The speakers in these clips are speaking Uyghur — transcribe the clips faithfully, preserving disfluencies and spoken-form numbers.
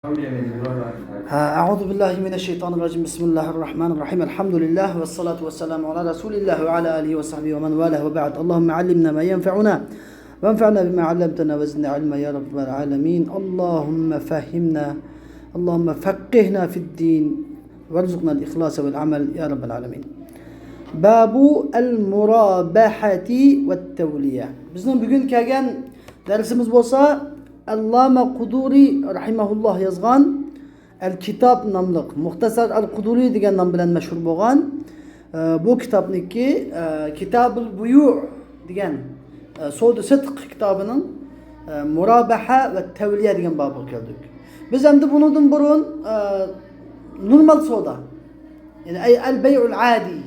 أعوذ بالله من الشيطان الرجيم. بسم الله الرحمن الرحيم. الحمد لله والصلاة والسلام على رسول الله وعلى آله وصحبه ومن والاه وبعد. اللهم علمنا ما ينفعنا وانفعنا بما علمتنا وزدنا علما يا رب العالمين. اللهم فهمنا، اللهم فقهنا في الدين وارزقنا الإخلاص والعمل يا رب العالمين. باب المرابحة والتولية. بىزنىڭ بۈگۈن كەلگەن دەرسىمىز بولسا ئەللامە قۇدۇرى رەھىمەھۇللاھ يازغان ئەل كىتاب ناملىق، مۇختەسەر ئەل قۇدۇرى دېگەن نام بىلەن مەشھۇر بولغان، ئە، بۇ كىتابنىڭكى، ئە، كىتابۇل بۇيۇ دېگەن، ئە، سودا سېتىق كىتابىنىڭ، ئە، مۇرابەھە ۋە تەۋلىيە دېگەن بابىغا كەلدۇق. بىز ئەمدى بۇنىڭدىن بۇرۇن، ئە، نورمال سودا، يەنى ئەي ئەل بەيئۇل ئادىي،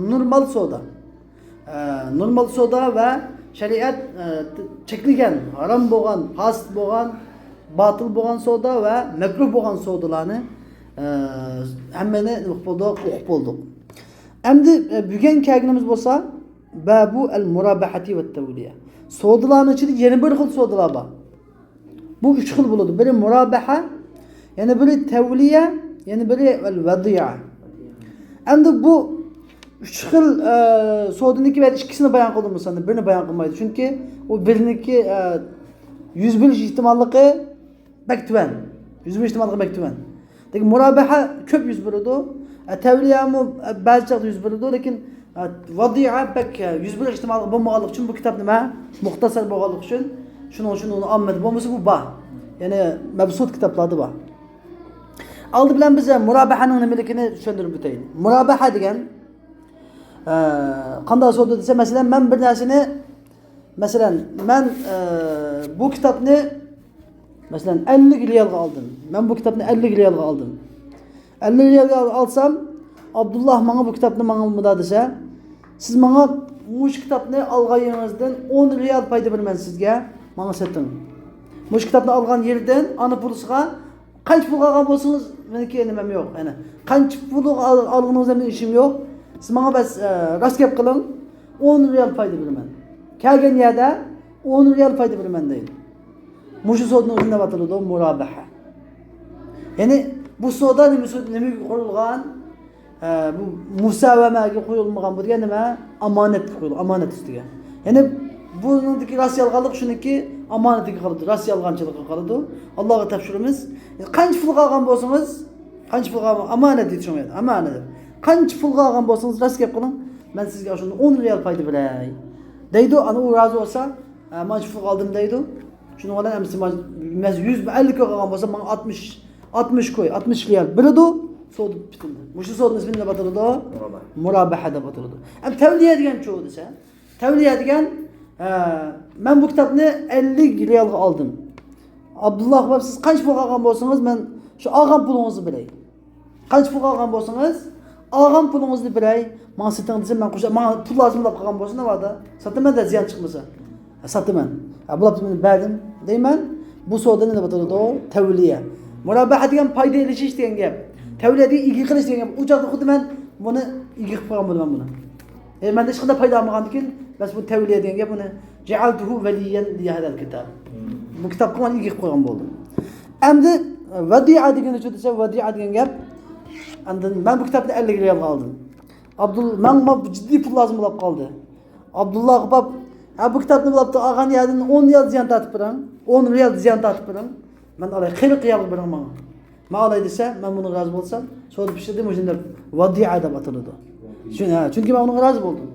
نورمال سودا، ئە، نورمال سودا ۋە شەرىئەت، ئە، چەكلىگەن، ھارام بولغان، پاسىد بولغان، باتىل بولغان سودا ۋە مەكرۇھ بولغان سودىلارنى، ئە، ھەممىنى نېمە قىلىپ بولدۇق، ئوقۇپ بولدۇق. ئەمدى، ئە، بۈگۈن كەلگىنىمىز بولسا بابۇ ئەل مۇرابەھەتى ۋە تەۋلىيە. سودىلارنىڭ ئىچىدە يەنە بىر خىل سودىلار بار. بۇ ئۈچ خىل بولىدۇ. بىرى مۇرابەھە، يەنە بىرى تەۋلىيە، يەنە بىرى ئەل ۋەدىئە. ئەمدى بۇ ئۈچ خىل، ئە، سودىنىڭكى بەزى ئىككىسىنى بايان قىلدىم مۇسەننىپ، بىرىنى بايان قىلمايدۇ. چۈنكى ئۇ بىرىنىڭكى، ئە، يۈز بېرىش ئېھتىماللىقى بەك تۆۋەن. يۈز بېرىش ئېھتىماللىقى بەك تۆۋەن. لېكىن مۇرابەھە كۆپ يۈز بېرىدۇ. ئە، تەۋلىيەمۇ، ئە، بەزى چاغدا يۈز بېرىدۇ، لېكىن، ئە، ۋەدىئە بەك، ئە، يۈز بېرىش ئېھتىماللىقى بولمىغانلىقى ئۈچۈن بۇ كىتاب نېمە؟ مۇختەسەر بولغانلىقى ئۈچۈن شۇنىڭ ئۈچۈن ئۇنى ئالمىدى. بولمىسا بۇ بار. يەنى مەبسۇت كىتابلاردا بار. ئالدى بىلەن بىز، ئە، مۇرابەھەنىڭ نېمىلىكىنى چۈشەندۈرۈپ ئۆتەيلى. مۇرابەھە دېگەن، ئە، قانداق سودا دېسە، مەسىلەن، مەن بىر نەرسىنى، مەسىلەن، مەن، ئە، بۇ كىتابنى، مەسىلەن، ئەللىك رىيالغا ئالدىم. مەن بۇ كىتابنى ئەللىك رىيالغا ئالدىم. ئەللىك رىيالغا ئالسام، ئابدۇللا ماڭا بۇ كىتابنى ماڭا مۇنداق دېسە، سىز ماڭا مۇشۇ كىتابنى ئالغان يېرىڭىزدىن ئون رىيال پايدا بېرىمەن سىزگە، ماڭا سېتىڭ. مۇشۇ كىتابنى ئالغان يېرىدىن ئانا پۇلىسىغا قانچە پۇلغا ئالغان بولسىڭىز، مېنىڭكى نېمەم يوق. يەنى قانچە پۇلغا ئال-، ئالغىنىڭىز بىلەن ئىشىم يوق. سىز ماڭا بەس، ئە، راست گەپ قىلىڭ، ئون رىيال پايدا بېرىمەن. كەلگەن يەردە ئون رىيال پايدا بېرىمەن دەيدۇ. مۇشۇ سودىنىڭ ئۆزىنى دەپ ئاتىلىدۇ مۇرابەھە. يەنى بۇ سودا نېمە سو-، نېمىگە قۇرۇلغان؟ ئە، بۇ مۇساۋەمەگە قويۇلمىغان، بۇ دېگەن نېمە؟ ئامانەتكە قويۇلغان، ئامانەت ئۈستىگە. يەنى بۇنىڭدىكى راست يالغانلىق شۇنىڭكى ئامانىتىگە قالىدۇ، راست يالغانچىلىقىغا قالىدۇ. ئاللاغا تاپشۇرىمىز. قانچە پۇلغا ئالغان بولسىڭىز، قانچە پۇلغا ئالغان، ئامانەت دېيىش ئامانەت. قانچە پۇلغا ئالغان بولسىڭىز، راست گەپ قىلىڭ، مەن سىزگە شۇنى ئون رىيال پايدا بېرەي دەيدۇ. ئانا ئۇ رازى بولسا، ھە، مانا شۇ پۇلغا ئالدىم دەيدۇ. شۇنىڭ بىلەن ئەمسە مانا، مەسىلەن، يۈز، ئەللىك ئالغان بولسا، ماڭا ئاتمىش، ئاتمىش كوي، ئاتمىش رىيال بېرىدۇ، سودا پۈتۈلدى. مۇشۇ سودىنىڭ ئىسمى نېمە دەپ ئاتىلىدۇ؟ مۇرابەھە. مۇرابەھە دەپ ئاتىلىدۇ. ئەمدى تەۋلىيە دېگەن چۇ دېسە، تەۋلىيە دېگەن، ئە، مەن بۇ كىتابنى ئەللىك رىيالغا ئالدىم. ئابدۇللا ئاقا، سىز قانچە پۇلغا ئالغان بولسىڭىز، مەن شۇ ئالغان پۇلىڭىزنى بېرەي. قانچە پۇلغا ئالغان بولسىڭىز، ئالغان پۇلىڭىزنى بېرەي، ماڭا سېتىڭ دېسە، مەن قوشۇپ، ماڭا پۇل لازىم بولۇپ قالغان بولسا، ناۋادا ساتىمەن دە، زىيان چىقمىسا. ھە، ساتىمەن. ھە، بۇلاپ مېنى بەردىم دەيمەن. بۇ سودىنى نېمە دەپ ئاتىلىدۇ؟ تەۋلىيە. مۇرابەھە دېگەن پايدا ئېلىشىش دېگەن گەپ. تەۋلىيە دېگەن ئىگە قىلىش دېگەن گەپ. ئۇ چاغدا خۇددى مەن بۇنى ئىگە قىلىپ قويغان بولىمەن بۇنى. ئە، مەندە ھېچقانداق پايدا ئالمىغاندىكىن، بەس، بۇ تەۋلىيە دېگەن گەپ، بۇنى جەئەلتۇھۇ ۋەلىيەن لىھازەل كىتاب. بۇ كىتابقا مەن ئىگە قىلىپ قويغان بولدۇم. ئەمدى ۋەدىئە دېگىنى شۇ دېسە، ۋەدىئە دېگەن گەپ، ئاندىن مەن بۇ كىتابنى ئەللىك رىيالغا ئالدىم. ئابدۇل، ماڭا بۇ جىددىي پۇل لازىم بولۇپ قالدى. ئابدۇللاغا بېرىپ، ھە، بۇ كىتابنى بولاپتۇ، ئالغان يەردىن ئون رىيال زىيان تارتىپ بېرىڭ. ئون رىيال زىيان تارتىپ بېرىڭ. مەن ئالاي، قىرىق رىيالغا بېرىڭ ماڭا. مەن ئالاي دېسە، مەن بۇنىڭغا رازى بولسام، سودا پىشتى، مۇشۇنداق ۋەدىئە دەپ ئاتىلىدۇ. چۈن-، ھە، چۈنكى مەن ئۇنىڭغا رازى بولدۇم.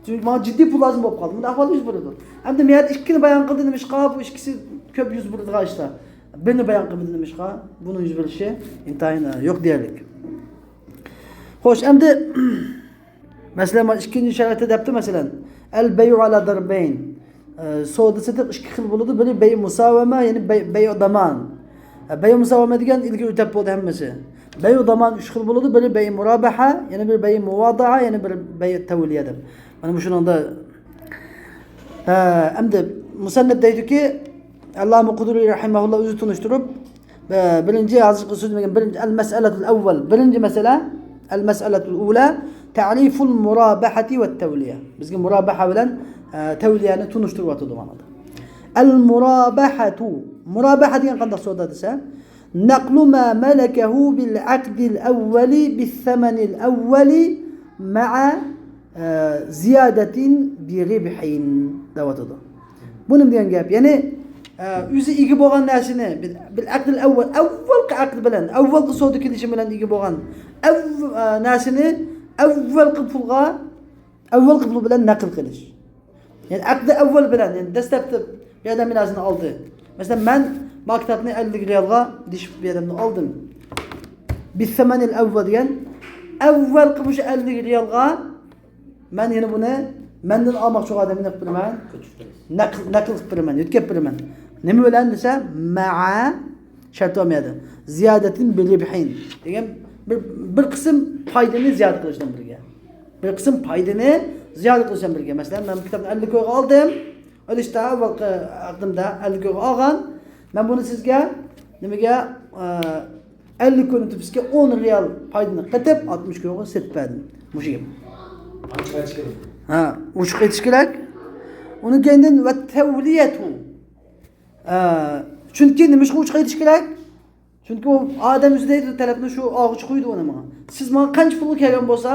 چۈنكى ماڭا جىددىي پۇل لازىم بولۇپ قالدى. بۇنداق ئەھۋال يۈز بېرىدۇ. ئەمدى مەن ئىككىنى بايان قىلدى، نېمىشقا؟ بۇ ئىككىسى كۆپ يۈز بېرىدىغان ئىشلار. بىرنى بايان قىلمىدى، نېمىشقا؟ بۇنىڭ يۈز بېرىشى ئىنتايىن، ھە، يوق دېيەرلىك. خوش، ئەمدى مەسىلەن، مانا ئىككىنچى شەرتى دەپتۇ، مەسىلەن، ئەل بەيئۇ ئەلا دەربەين. ئە، سودا سېتىق ئىككى خىل بولىدۇ. بىرى بەيئۇ مۇساۋەمە، يەنى بەي-، بەيئۇ دامان. ئە، بەيئۇ مۇساۋەمە دېگەن ئىلگىرى ئۆتەپ بولدى ھەممىسى. بەيئۇ دامان ئۈچ خىل بولىدۇ. بىرى بەيئۇ مۇرابەھە، يەنە بىرى بەيئۇ مۇۋادىئە، يەنە بىرى بەيئۇ تەۋلىيە دەپ. مانا مۇشۇنىڭدا، ئە، ئەمدى مۇسەننىپ دەيدۇكى، ئەللامە قۇدۇرى رەھىمەھۇللا ئۆزى تونۇشتۇرۇپ، بىرىنچى، ھازىرقى سۆزلىمىگەن بىرىنچى، ئەل مەسئەلەتۇل ئەۋۋەل، بىرىنچى مەسىلە، ئەل مەسئەلەتۇل ئۇلە، تەرىفۇل مۇرابەھەتى ۋە تەۋلىيە. بىزگە مۇرابەھە بىلەن، ئە، تەۋلىيەنى تونۇشتۇرۇۋاتىدۇ مانا. ئەل مۇرابەھەتۇ. مۇرابەھە دېگەن قانداق سودا دېسە، نقل ما ملكه بالعقد الأول بالثمن الأول مع، ئە، زيادة بربح دەۋاتىدۇ. بۇ نېمە دېگەن گەپ؟ يەنى، ئە، ئۆزى ئىگە بولغان نەرسىنى بىل، بىل ئەقدىل ئەۋۋەل، ئەۋۋەلقى ئەقد بىلەن، ئەۋۋەلقى سودا كېلىشىم بىلەن ئىگە بولغان ئەۋ-، ئە، نەرسىنى ئەۋۋەلقى پۇلغا، ئەۋۋەلقى پۇل بىلەن نەقىل قىلىش. يەنى ئەقدى ئەۋۋەل بىلەن، يەنى دەسلەپتە بىر ئادەم بىر نەرسىنى ئالدى. مەسىلەن، مەن ما كىتابنى ئەللىك رىيالغا دېيىشىپ بىر ئادەمدىن ئالدىم. بالثمن الأول دېگەن، ئەۋۋەلقى مۇشۇ ئەللىك رىيالغا مەن يەنە بۇنى مەندىن ئالماقچى بولغان ئادەمگە نېمە قىلىپ بېرىمەن؟ نەقىل، نەقىل قىلىپ بېرىمەن، يۆتكەپ بېرىمەن. نېمە بىلەن دېسە، مەئە، شەرت بار بۇ يەردە. زىيادەتىن بربحين دېگەن بىر، بىر قىسىم پايدىنى زىيادە قىلىش بىلەن بىرگە. بىر قىسىم پايدىنى زىيادە قىلىش بىلەن بىرگە. مەسىلەن، مەن بۇ كىتابنى ئەللىك كويغا ئالدىم. ئېلىشتا ئاۋۋالقى ھەققىمدە ئەللىك كويغا ئالغان. مەن بۇنى سىزگە نېمىگە، ئە، ئەللىك كوينى تۈپۈسكە ئون رىيال پايدىنى قېتىپ، ئاتمىش كويغا سېتىپ بەردىم. مۇشۇ گەپ. ھە، ئۇچۇق قېتىش كېرەك. ئۇنىڭ كەينىدىن ۋە تەۋلىيەتۇ. ئە، چۈنكى نېمىشقا ئۇچۇق قېتىش كېرەك؟ چۈنكى ئۇ ئادەم ئۆزى دەيدۇ، تەلەپنى شۇ ئالغۇچى قويىدۇ ئۇنى ماڭا. سىز ماڭا قانچە پۇلغا كەلگەن بولسا،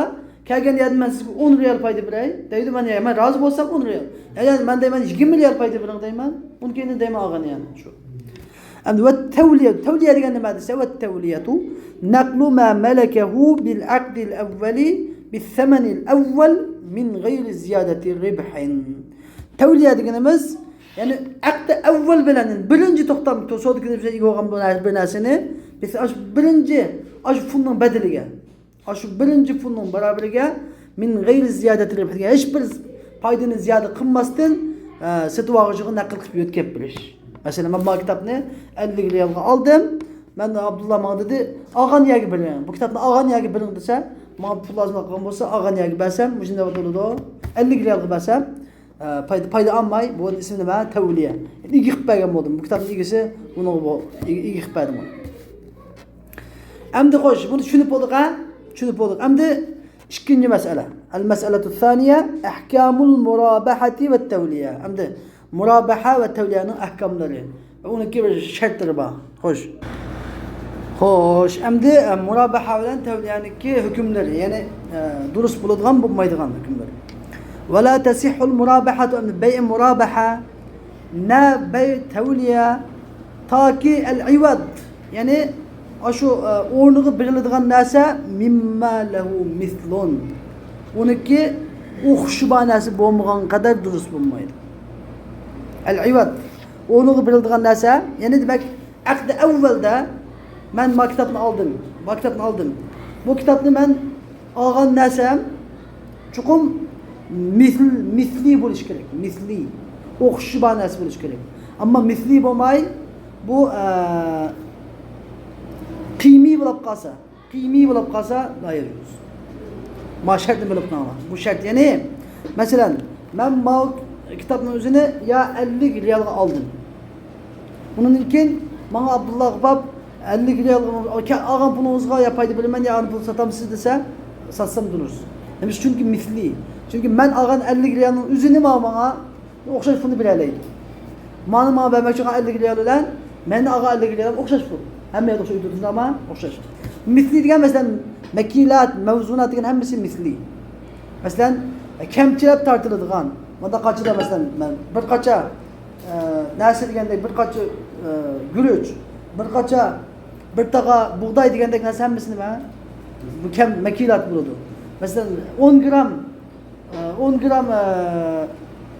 كەلگەن يەردىن مەن سىزگە ئون رىيال پايدا بېرەي دەيدۇ، مەن، يا، مەن رازى بولسام ئون رىيال. يا، يا، مەن دەيمەن يىگىرمە رىيال پايدا بېرىڭ دەيمەن. ئۇنىڭ كەينىدىن دەيمەن ئالغان يەنى شۇ. ئەمدى ۋە تەۋلىيە، تەۋلىيە دېگەن نېمە دېسە، ۋە تەۋلىيەتۇ نەقلۇ ما مەلەكەھۇ بىل ئەقدىل ئەۋۋەلى بىس سەمەنىل ئەۋۋەل مىن غەيرى زىيادەتى رىبھىن. تەۋلىيە دېگىنىمىز، يەنى ئەقدى ئەۋۋەل بىلەن، بىرىنچى توختام، سودا كىرىشىگە ئىگە بولغان بۇ نەرسە، بىر نەرسىنى، بىز ئاشۇ بىرىنچى، ئاشۇ پۇلنىڭ بەدىلىگە، ئاشۇ بىرىنچى پۇلنىڭ بارابىرىگە، مىن غەيرى زىيادەتى رىبھىگە، ھېچ بىر پايدىنى زىيادە قىلماستىن، ئە، سېتىۋالغۇچىغا نەقىل قىلىپ يۆتكەپ بېرىش. مەسىلەن، مەن بۇ كىتابنى ئەللىك رىيالغا ئالدىم، مەن ئابدۇللا ماڭا دېدى، ئالغان يەرگە بېرىڭ، بۇ كىتابنى ئالغان يەرگە بېرىڭ دېسە، ماڭا پۇل لازىم بولغان بولسا، ئالغان يەرگە بەرسەم، مۇشۇنداق بولىدۇ، ئەللىك رىيالغا بەرسەم، ئە، پايدا، پايدا ئالماي، بۇنىڭ ئىسمى نېمە؟ تەۋلىيە. ئىگە قىلىپ بەرگەن بولدۇم. بۇ كىتابنىڭ ئىگىسى، بۇنىڭغا بۇ، ئىگە، ئىگە قىلىپ بەردىم بۇنى. ئەمدى خوش، بۇنى چۈشىنىپ بولدۇق، ھە؟ چۈشىنىپ بولدۇق. ئەمدى ئىككىنچى مەسىلە. ئەل مەسئەلەتۇ سانىيە، ئەھكامۇل مۇرابەھەتى ۋە تەۋلىيە. ئەمدى مۇرابەھە ۋە تەۋلىيەنىڭ ئەھكاملىرى. ئۇنىڭكى بىر شەرتلىرى بار. خوش. خوش، ئەمدى، ئە، مۇرابەھە بىلەن تەۋلىيەنىڭكى ھۆكۈملىرى، يەنى، ئە، دۇرۇس بولىدىغان، بولمايدىغان ھۆكۈملىرى. ۋە لا تەسىھھۇل مۇرابەھەتۇ، ئەمدى بەيئ مۇرابەھە، نە بەيئ تەۋلىيە، تاكى ئەل ئىۋەد، يەنى ئاشۇ، ئە، ئورنىغا بېرىلىدىغان نەرسە، مىمما لەھۇ مىسلۇن، ئۇنىڭكى ئوخشىشى بار نەرسە بولمىغان قەدەر دۇرۇس بولمايدۇ. ئەل ئىۋەد، ئورنىغا بېرىلىدىغان نەرسە، يەنى دېمەك، ئەقدى ئەۋۋەلدە مەن ما كىتابنى ئالدىم، ما كىتابنى ئالدىم. بۇ كىتابنى مەن ئالغان نەرسەم چوقۇم مىسل، مىسلى بولۇشى كېرەك. مىسلى. ئوخشىشى بار نەرسە بولۇشى كېرەك. ئەمما مىسلى بولماي، بۇ، ئە، قىيمىي بولۇپ قالسا، قىيمىي بولۇپ قالسا، لا يەجۇز. ما شەرتنى بىلىپ قېلىڭلار. بۇ شەرت، يەنى، مەسىلەن، مەن ما كىتابنىڭ ئۆزىنى يا ئەللىك رىيالغا ئالدىم. ئۇنىڭدىن كېيىن ماڭا ئابدۇللا قوپاپ، ئەللىك رىيالغا، ئالغان پۇلىڭىزغا يا پايدا بېرىمەن، يا ئانا پۇل ساتامسىز دېسە، ساتسام دۇرۇس. نېمە ئۈچۈن؟ چۈنكى مىسلى. چۈنكى مەن ئالغان ئەللىك رىيالنىڭ ئۆزىنى ماڭا، ماڭا ئوخشاش پۇلنى بېرەلەيدۇ. مانا ماڭا بەرمەكچى بولغان ئەللىك رىيال بىلەن مەن ئالغان ئەللىك رىيال ئوخشاش پۇل. ھەممە يەردە ئوخشاش ئۆتۈۋاتىدۇ، ئەمما ئوخشاش. مىسلى دېگەن، مەسىلەن، مەكىلات، مەۋزۇنات دېگەن ھەممىسى مىسلى. مەسىلەن، كەمچىلەپ تارتىلىدىغان، مۇنداق قاچىدا، مەسىلەن، مەن بىر قاچا، ئە، نەرسە دېگەندەك، بىر قاچا، ئە، گۈرۈچ، بىر قاچا، بىر تاغا بۇغداي دېگەندەك نەرسە ھەممىسى نېمە؟ بۇ كەم، مەكىلات بولىدۇ. مەسىلەن، ئون گرام، ئە، ئون گرام، ئە،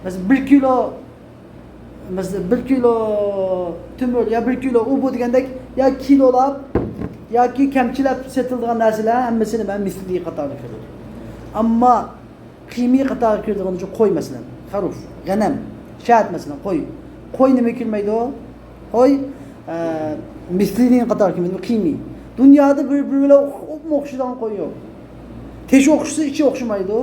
مەسىلەن، بىر كىلو، مەسىلەن، بىر كىلو تۆمۈر يا بىر كىلو ئۇ بۇ دېگەندەك، يا كىلولاپ ياكى كەمچىلەپ سېتىلىدىغان نەرسىلەر ھەممىسى نېمە؟ مىسلى قاتارىغا كىرىدۇ. ئەمما قىيمىي قاتارىغا كىرىدىغىنى قوي، مەسىلەن، خەروف، غەنەم، شات، مەسىلەن، قوي. قوي نېمىگە كىرمەيدۇ؟ قوي، ئە، مىسلىنىڭ قاتارىغا كىرمەيدۇ، قىيمىي. دۇنيادا بىر، بىر بىلەن ئوخشىشىدىغان قوي يوق. تېشى ئوخشىسا، ئىچى ئوخشىمايدۇ.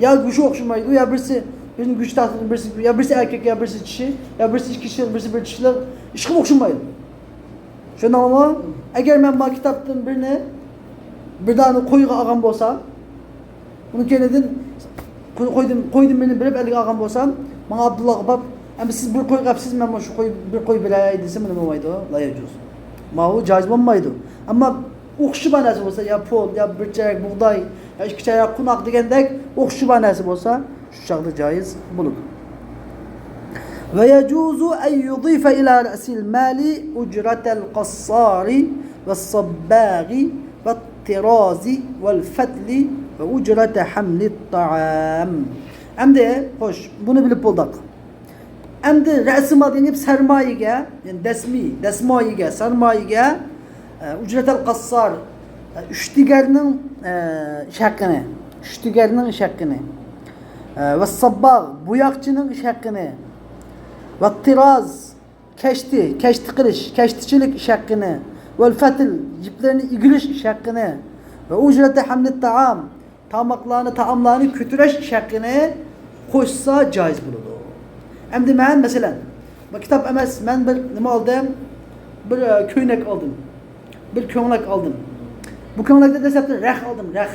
يا گۆشى ئوخشىمايدۇ، يا بىرسى، بىرسىنىڭ گۆشى تاتلىق، بىرسى، يا بىرسى ئەركەك، يا بىرسى چىشى، يا بىرسى ئىككى چىشلىق، بىرسى بىر چىشلىق. ھېچقىمۇ ئوخشىمايدۇ. چۈشەندىڭلارمۇ؟ ئەگەر مەن ما كىتابتىن بىرنى، بىر دانە قويغا ئالغان بولسام، ئۇنىڭ كەينىدىن قوي-، قويدىن، قويدىن بىرنى بېرىپ ئەلگە ئالغان بولسام، ماڭا ئابدۇللاغا بېرىپ، ئەمدى سىز بىر قوي قاپسىز، مەن مانا شۇ قوي، بىر قوي بېرەي دېسە، مانا بولمايدۇ، لا يەجۇز. ماۋۇ جايىز بولمايدۇ. ئەمما ئوخشىشى بار نەرسە بولسا، يا پۇل، يا بىر چەرەك بۇغداي، يا ئىككى چەرەك قوناق دېگەندەك ئوخشىشى بار نەرسە بولسا، شۇ چاغدا جايىز بولىدۇ. ويجوز أن يضيف إلى رأس المال أجرة القصار والصباغ والطراز والفتل وأجرة حمل الطعام. ئەمدى، خوش، بۇنى بىلىپ بولدۇق. ئەمدى رەسىمال دېگەن گەپ سەرمايىگە، يەنى دەسمى، دەسمايىگە، سەرمايىگە، ئە، ئۇجرەتەل قەسسار، ئە، ئۈشتىگەرنىڭ، ئە، ئىش ھەققىنى، ئۈشتىگەرنىڭ ئىش ھەققىنى، ئە، ۋەسسابباغ، بوياقچىنىڭ ئىش ھەققىنى، ۋەتتىراز، كەشتى، كەشتە قىلىش، كەشتىچىلىك ئىش ھەققىنى، ۋەلفەتىل، يىپلىرىنى ئىگىلىش ئىش ھەققىنى، ۋە ئۇجرەتە ھەملىت تائام، تاماقلارنى، تائاملارنى كۆتۈرۈش ئىش ھەققىنى قوشسا جايىز بولىدۇ. ئەمدى مەن، مەسىلەن، بۇ كىتاب ئەمەس، مەن بىر نېمە ئالدىم؟ بىر، ئە، كۆينەك ئالدىم. بىر كۆڭلەك ئالدىم. بۇ كۆڭلەكتە دەسلەپتە رەخ ئالدىم، رەخ.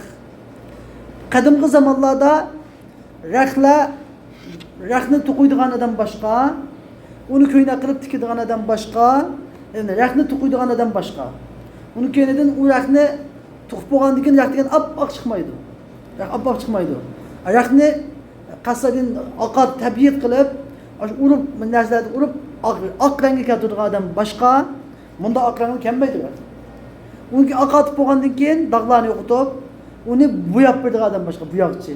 قەدىمكى زامانلاردا رەخلەر، رەخنى توقۇيدىغان ئادەم باشقا، ئۇنى كۆينەك قىلىپ تىكىدىغان ئادەم باشقا، يەنى رەخنى توقۇيدىغان ئادەم باشقا. ئۇنىڭ كەينىدىن ئۇ رەخنى توقۇپ بولغاندىن كېيىن رەخ دېگەن ئاپئاق چىقمايدۇ. رەخ ئاپئاق چىقمايدۇ. رەخنى قەستەن ئاقار تەبىئەت قىلىپ، ئاشۇ ئۇرۇپ، نەرسىلەردە ئۇرۇپ، ئاق، ئاق رەڭگە كەلتۈرىدىغان ئادەم باشقا، مۇنداق ئاق رەڭگە كەلمەيدۇ رەخ. ئۇنىڭكى ئاقارتىپ بولغاندىن كېيىن داغلارنى يوقىتىپ، ئۇنى بوياپ بېرىدىغان ئادەم باشقا، بوياقچى.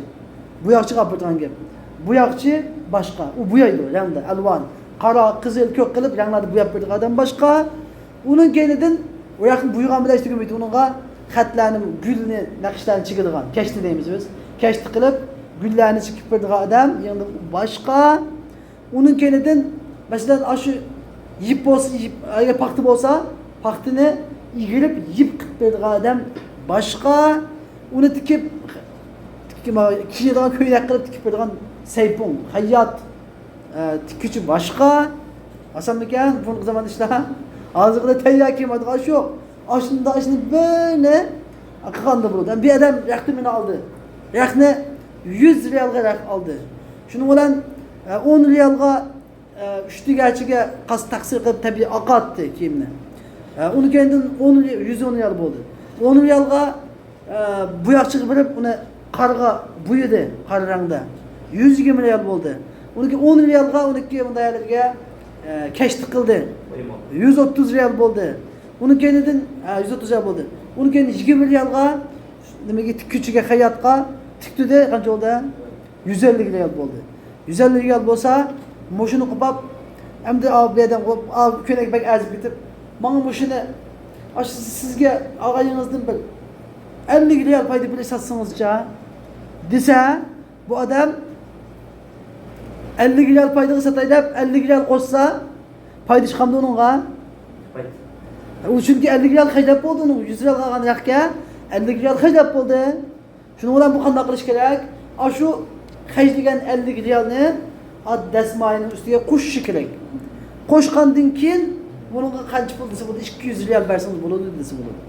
بوياقچىغا ئاپىرىدىغان گەپ. بوياقچى باشقا، ئۇ بويايدۇ رەڭدە، ئەلۋان. قارا، قىزىل، كۆك قىلىپ رەڭلەردە بوياپ بېرىدىغان ئادەم باشقا. ئۇنىڭ كەينىدىن ئۇ ياقنى بويىغان بىلەن تۈگىمەيدۇ. ئۇنىڭغا خەتلەرنى، گۈلنى، نەقىشلەرنى چىزىدىغان، كەشتە دەيمىز بىز. كەشتە قىلىپ گۈللەرنى چىقىپ بېرىدىغان ئادەم يەنە باشقا. ئۇنىڭ كەينىدىن، مەسىلەن، ئاشۇ يىپ بولسا، يىپ، ئەگەر پاختا بولسا، پاختىنى ئىگىرىپ يىپ قىلىپ بېرىدىغان ئادەم باشقا. ئۇنى تىكىپ، تىكىپ، كىيىدىغان كۆينەك قىلىپ تىكىپ بېرىدىغان سەيپۇڭ، خەييات، ئە، تىككۈچى باشقا. ئاسانمىكەن بۇرۇنقى زامان ئىشلار؟ ھازىرقىدەك تەييار كىيىم ئالىدىغان ئىش يوق. ئاشۇنداق ئىشنى بىرنى قىلغاندا بولىدۇ. بىر ئادەم رەخت تۈمىنى ئالدى. رەختنى يۈز رىيالغا رەخت ئالدى. شۇنىڭ بىلەن، ئە، ئون رىيالغا، ئە، ئۈچ تۈگەرچىگە قاس تەقسىر قىلىپ تەبىئىي ئاقارتتى كىيىمنى. ئە، ئۇنىڭ كەينىدىن ئون رىيال، يۈز ئون رىيال بولدى. ئون رىيالغا ئە، بوياقچىغا بېرىپ، ئۇنى قارىغا بويىدى، قارا رەڭدە. يۈز يىگىرمە رىيال بولدى. ئۇنىڭكى ئون رىيالغا، ئۇنىڭكى مۇنداق يەرلەرگە، ئە، كەشتە قىلدى. يۈز ئوتتۇز رىيال بولدى. ئۇنىڭ كەينىدىن، ئە، يۈز ئوتتۇز رىيال بولدى. ئۇنىڭ كەينىدىن يىگىرمە رىيالغا، نېمىگە، تىككۈچىگە، خەيياتقا تىكتۈردى، قانچە بولدى؟ يۈز ئەللىك رىيال بولدى. يۈز ئەللىك رىيال بولسا، مۇشۇنى قوپاپ، ئەمدى ئاۋۇ بۇ يەردىن قوپاپ، ئاۋۇ كۆينەك بەك ئەزىپ كېتىپ، ماڭا مۇشۇنى، ئاشۇ سىزگە ئاغىنىڭىزدىن بىر ئەللىك رىيال پايدا بېرىپ ساتسىڭىزچە، دېسە، بۇ ئادەم ئەللىك رىيال پايدىغا ساتاي دەپ، ئەللىك رىيال قوشسا، پايدا چىقامدۇ ئۇنىڭغا؟ ئۇ چۈنكى ئەللىك رىيال خەجلەپ بولدى ئۇنىڭ، يۈز رىيال قالغان رەختكە ئەللىك رىيال خەجلەپ بولدى. شۇنىڭ بىلەن بۇ قانداق قىلىش كېرەك؟ ئاشۇ خەجلىگەن ئەللىك رىيالنى ئات دەسمايىنىڭ ئۈستىگە قوشۇشى كېرەك. قوشقاندىن كېيىن بۇنىڭغا قانچە پۇل دېسە بولدى، ئىككى يۈز رىيال بەرسىڭىز بولىدۇ دېسە بولىدۇ.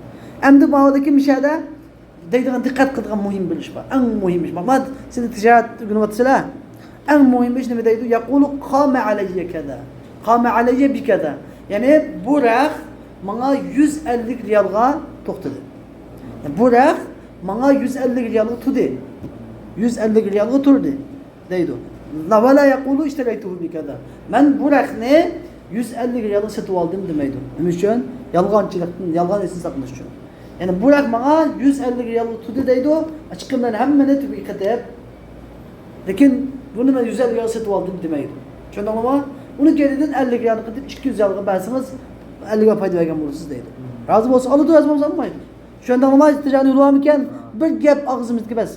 ئەمدى ماۋۇدىكى مۇشەدە دەيدىغان، دىققەت قىلىدىغان مۇھىم بىر ئىش بار. ئەڭ مۇھىم ئىش بار. مانا سىلەر تىجارەت ئۆگىنىۋاتىسىلەر. ئەڭ مۇھىم ئىش نېمە دەيدۇ؟ يەقۇلۇ قامە ئەلەييە كەزا. قامە ئەلەييە بىكەزا. يەنى بۇ رەخت ماڭا يۈز ئەللىك رىيالغا توختىدى. بۇ رەخت ماڭا يۈز ئەللىك رىيالغا تۇردى. يۈز ئەللىك رىيالغا تۇردى دەيدۇ. لا، ۋە لا يەقۇلۇ ئىشتەرەيتۇھۇ بىكەزا. مەن بۇ رەختنى يۈز ئەللىك رىيالغا سېتىۋالدىم دېمەيدۇ. نېمە ئۈچۈن؟ يالغانچىلىقتىن، يالغان ئېسىنى ساقلاش ئۈچۈن. يەنى بۇ رەخت ماڭا يۈز ئەللىك رىيالغا تۇردى دەيدۇ، چىقىملارنى ھەممىنى تۈبىگە قېتىپ، لېكىن بۇنى مەن يۈز ئەللىك رىيالغا سېتىۋالدىم دېمەيدۇ. چۈشەندىڭلارمۇ؟ ئۇنىڭ كەينىدىن ئەللىك رىيالنى قېتىپ ئىككى يۈز رىيالغا بەرسىڭىز، ئەللىك رىيال پايدا بەرگەن بولىسىز دەيدۇ. رازى بولسا ئالىدۇ، رازى بولمىسا ئالمايدۇ. چۈشەندىڭلارمۇ؟ تىجارەتنىڭ يولى بارمىكەن؟ بىر گەپ ئاغزىمىزدىكى بەس.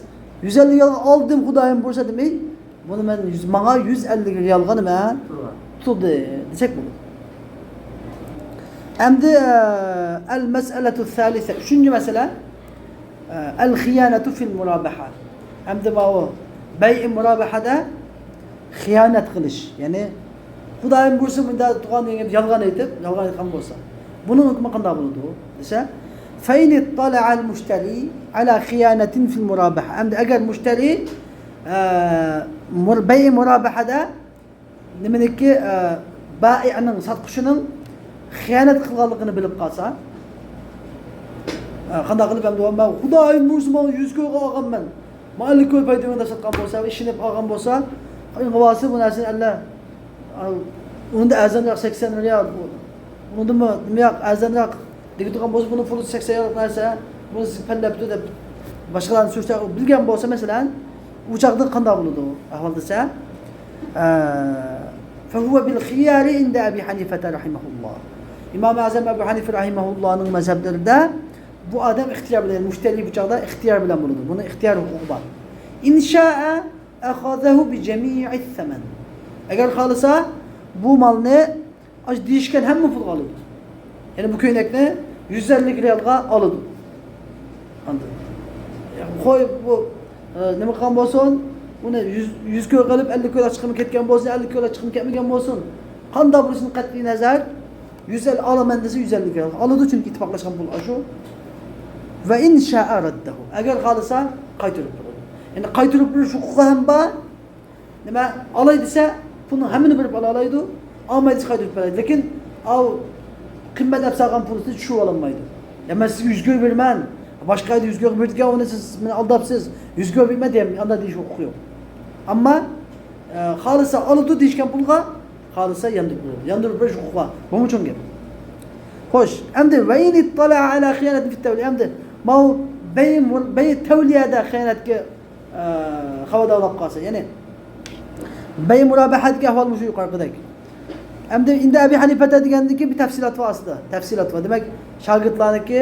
يۈز ئەللىك رىيالغا ئالدىم، خۇدايىم بۇيرۇسا دېمەي، بۇنى مەن يۈز، ماڭا يۈز ئەللىك رىيالغا نېمە؟ تۇردى دېسەك بولىدۇ. ئەمدى، ئە، ئەل مەسئەلەتۇ سالىسە، ئۈچىنچى مەسىلە، ئە، ئەل خىيانەتۇ فىل مۇرابەھە. ئەمدى ماۋۇ بەيئى مۇرابەھەدە خىيانەت قىلىش، يەنى خۇدايىم بۇيرۇسا مۇنداق تۇغان دېگەن گەپ يالغان ئېيتىپ، يالغان ئېيتقان بولسا، بۇنىڭ ھۆكمى قانداق بولىدۇ دېسە، فەئىن ئىتتالەئەل مۇشتەرى ئەلا خىيانەتىن فىل مۇرابەھە. ئەمدى ئەگەر مۇشتەرى، ئە، مۇر-، بەيئى مۇرابەھەدە نېمىنىڭكى، ئە، بائىئنىڭ، ساتقۇچىنىڭ خىيانەت قىلغانلىقىنى بىلىپ قالسا، ئە، قانداق قىلىپ ئەمدى مەن خۇدايىم بۇيرۇسا ماڭا يۈز كويغا ئالغانمەن، ماڭا ئەللىك كوي پايدا بېرىمەن دەپ ساتقان بولسا، ئىشىنىپ ئالغان بولسا، ئىنغىۋاسى بۇ نەرسىنى ئەللە، ئۇنىڭدا ئەرزانراق سەكسەن رىيال، ئۇنىڭدىمۇ نېمە ياق، ئەرزانراق دېگۈدىغان بولسا، بۇنىڭ پۇلى سەكسەن رىياللىق نەرسە، بۇنى سىز پەللەپتۇ دەپ باشقىلارنى سۈرسە، ئۇ بىلگەن بولسا، مەسىلەن، ئۇ چاغدا قانداق بولىدۇ ئەھۋال دېسە، ئە، فهو بالخيار عند أبي حنيفة رحمه الله. ئىمام ئەزەم ئەبۇ ھەنىفە رەھىمەھۇللانىڭ مەزھەپلىرىدە بۇ ئادەم ئىختىيار بىلەن، مۇشتەرى بۇ چاغدا ئىختىيار بىلەن بولىدۇ. بۇنىڭ ئىختىيار ھوقۇقى بار. إن شاء أخذه بجميع الثمن. ئەگەر خالىسا، بۇ مالنى ئاشۇ دېيىشكەن ھەممە پۇلغا ئالىدۇ. يەنى بۇ كۆينەكنى يۈز ئەللىك رىيالغا ئالىدۇ. ئاندىن، قوي، بۇ، ئە، نېمە قىلغان بولسۇن، ئۇنى يۈز، يۈز كوي قىلىپ، ئەللىك كوي ئاچىقىمۇ كەتكەن بولسۇن، ئەللىك كوي ئاچىقىمۇ كەتمىگەن بولسۇن، قانداق بولۇشىدىن قەتئىي نەزەر، يۈز ئەللىك ئالىمەن دېسە، يۈز ئەللىك رىيالغا ئالىدۇ، چۈنكى ئىتتىپاقلاشقان پۇل ئاشۇ. وإن شاء رده. ئەگەر خالىسا، قايتۇرۇپ بېرىدۇ. يەنى قايتۇرۇپ بېرىش ھوقۇقى ھەم بار. نېمە، ئالاي دېسە، پۇلنىڭ ھەممىنى بېرىپ ئالالايدۇ، ئالماي دېسە، قايتۇرۇپ بېرەلەيدۇ. لېكىن ئاۋۇ قىممەت ئەپ سالغان پۇلنى چۈشۈرۈۋالالمايدۇ. يا، مەن سىزگە يۈز كوي بېرىمەن، باشقا يەردە يۈز كويغا بېرىدىكەن، ئۇنى سىز مېنى ئالداپسىز، يۈز كوي بېرىمەن دېيەم، ئانداق دېيىش ھوقۇقى يوق. ئەمما، ئە، خالىسا ئالىدۇ دېيىشكەن پۇلغا، خالىسا ياندۇرۇپ بېرىدۇ. ياندۇرۇپ بېرىش ھوقۇقى بار. بۇمۇ چوڭ گەپ. خوش، ئەمدى وإن اطلع على خيانة في التولية. ئەمدى ماۋۇ بەي، بەي تەۋلىيەدە خىيانەتكە ئە، خەۋەردار بولۇپ قالسا، يەنى بەي مۇرابىھەدىكى ئەھۋال مۇشۇ يۇقىرىقىدەك. ئەمدى ئىندە ئەبى ھەنىپەتە دېگەندىكى بىر تەپسىلات بار ئاستىدا. تەپسىلات بار. دېمەك، شاگىرتلارنىڭكى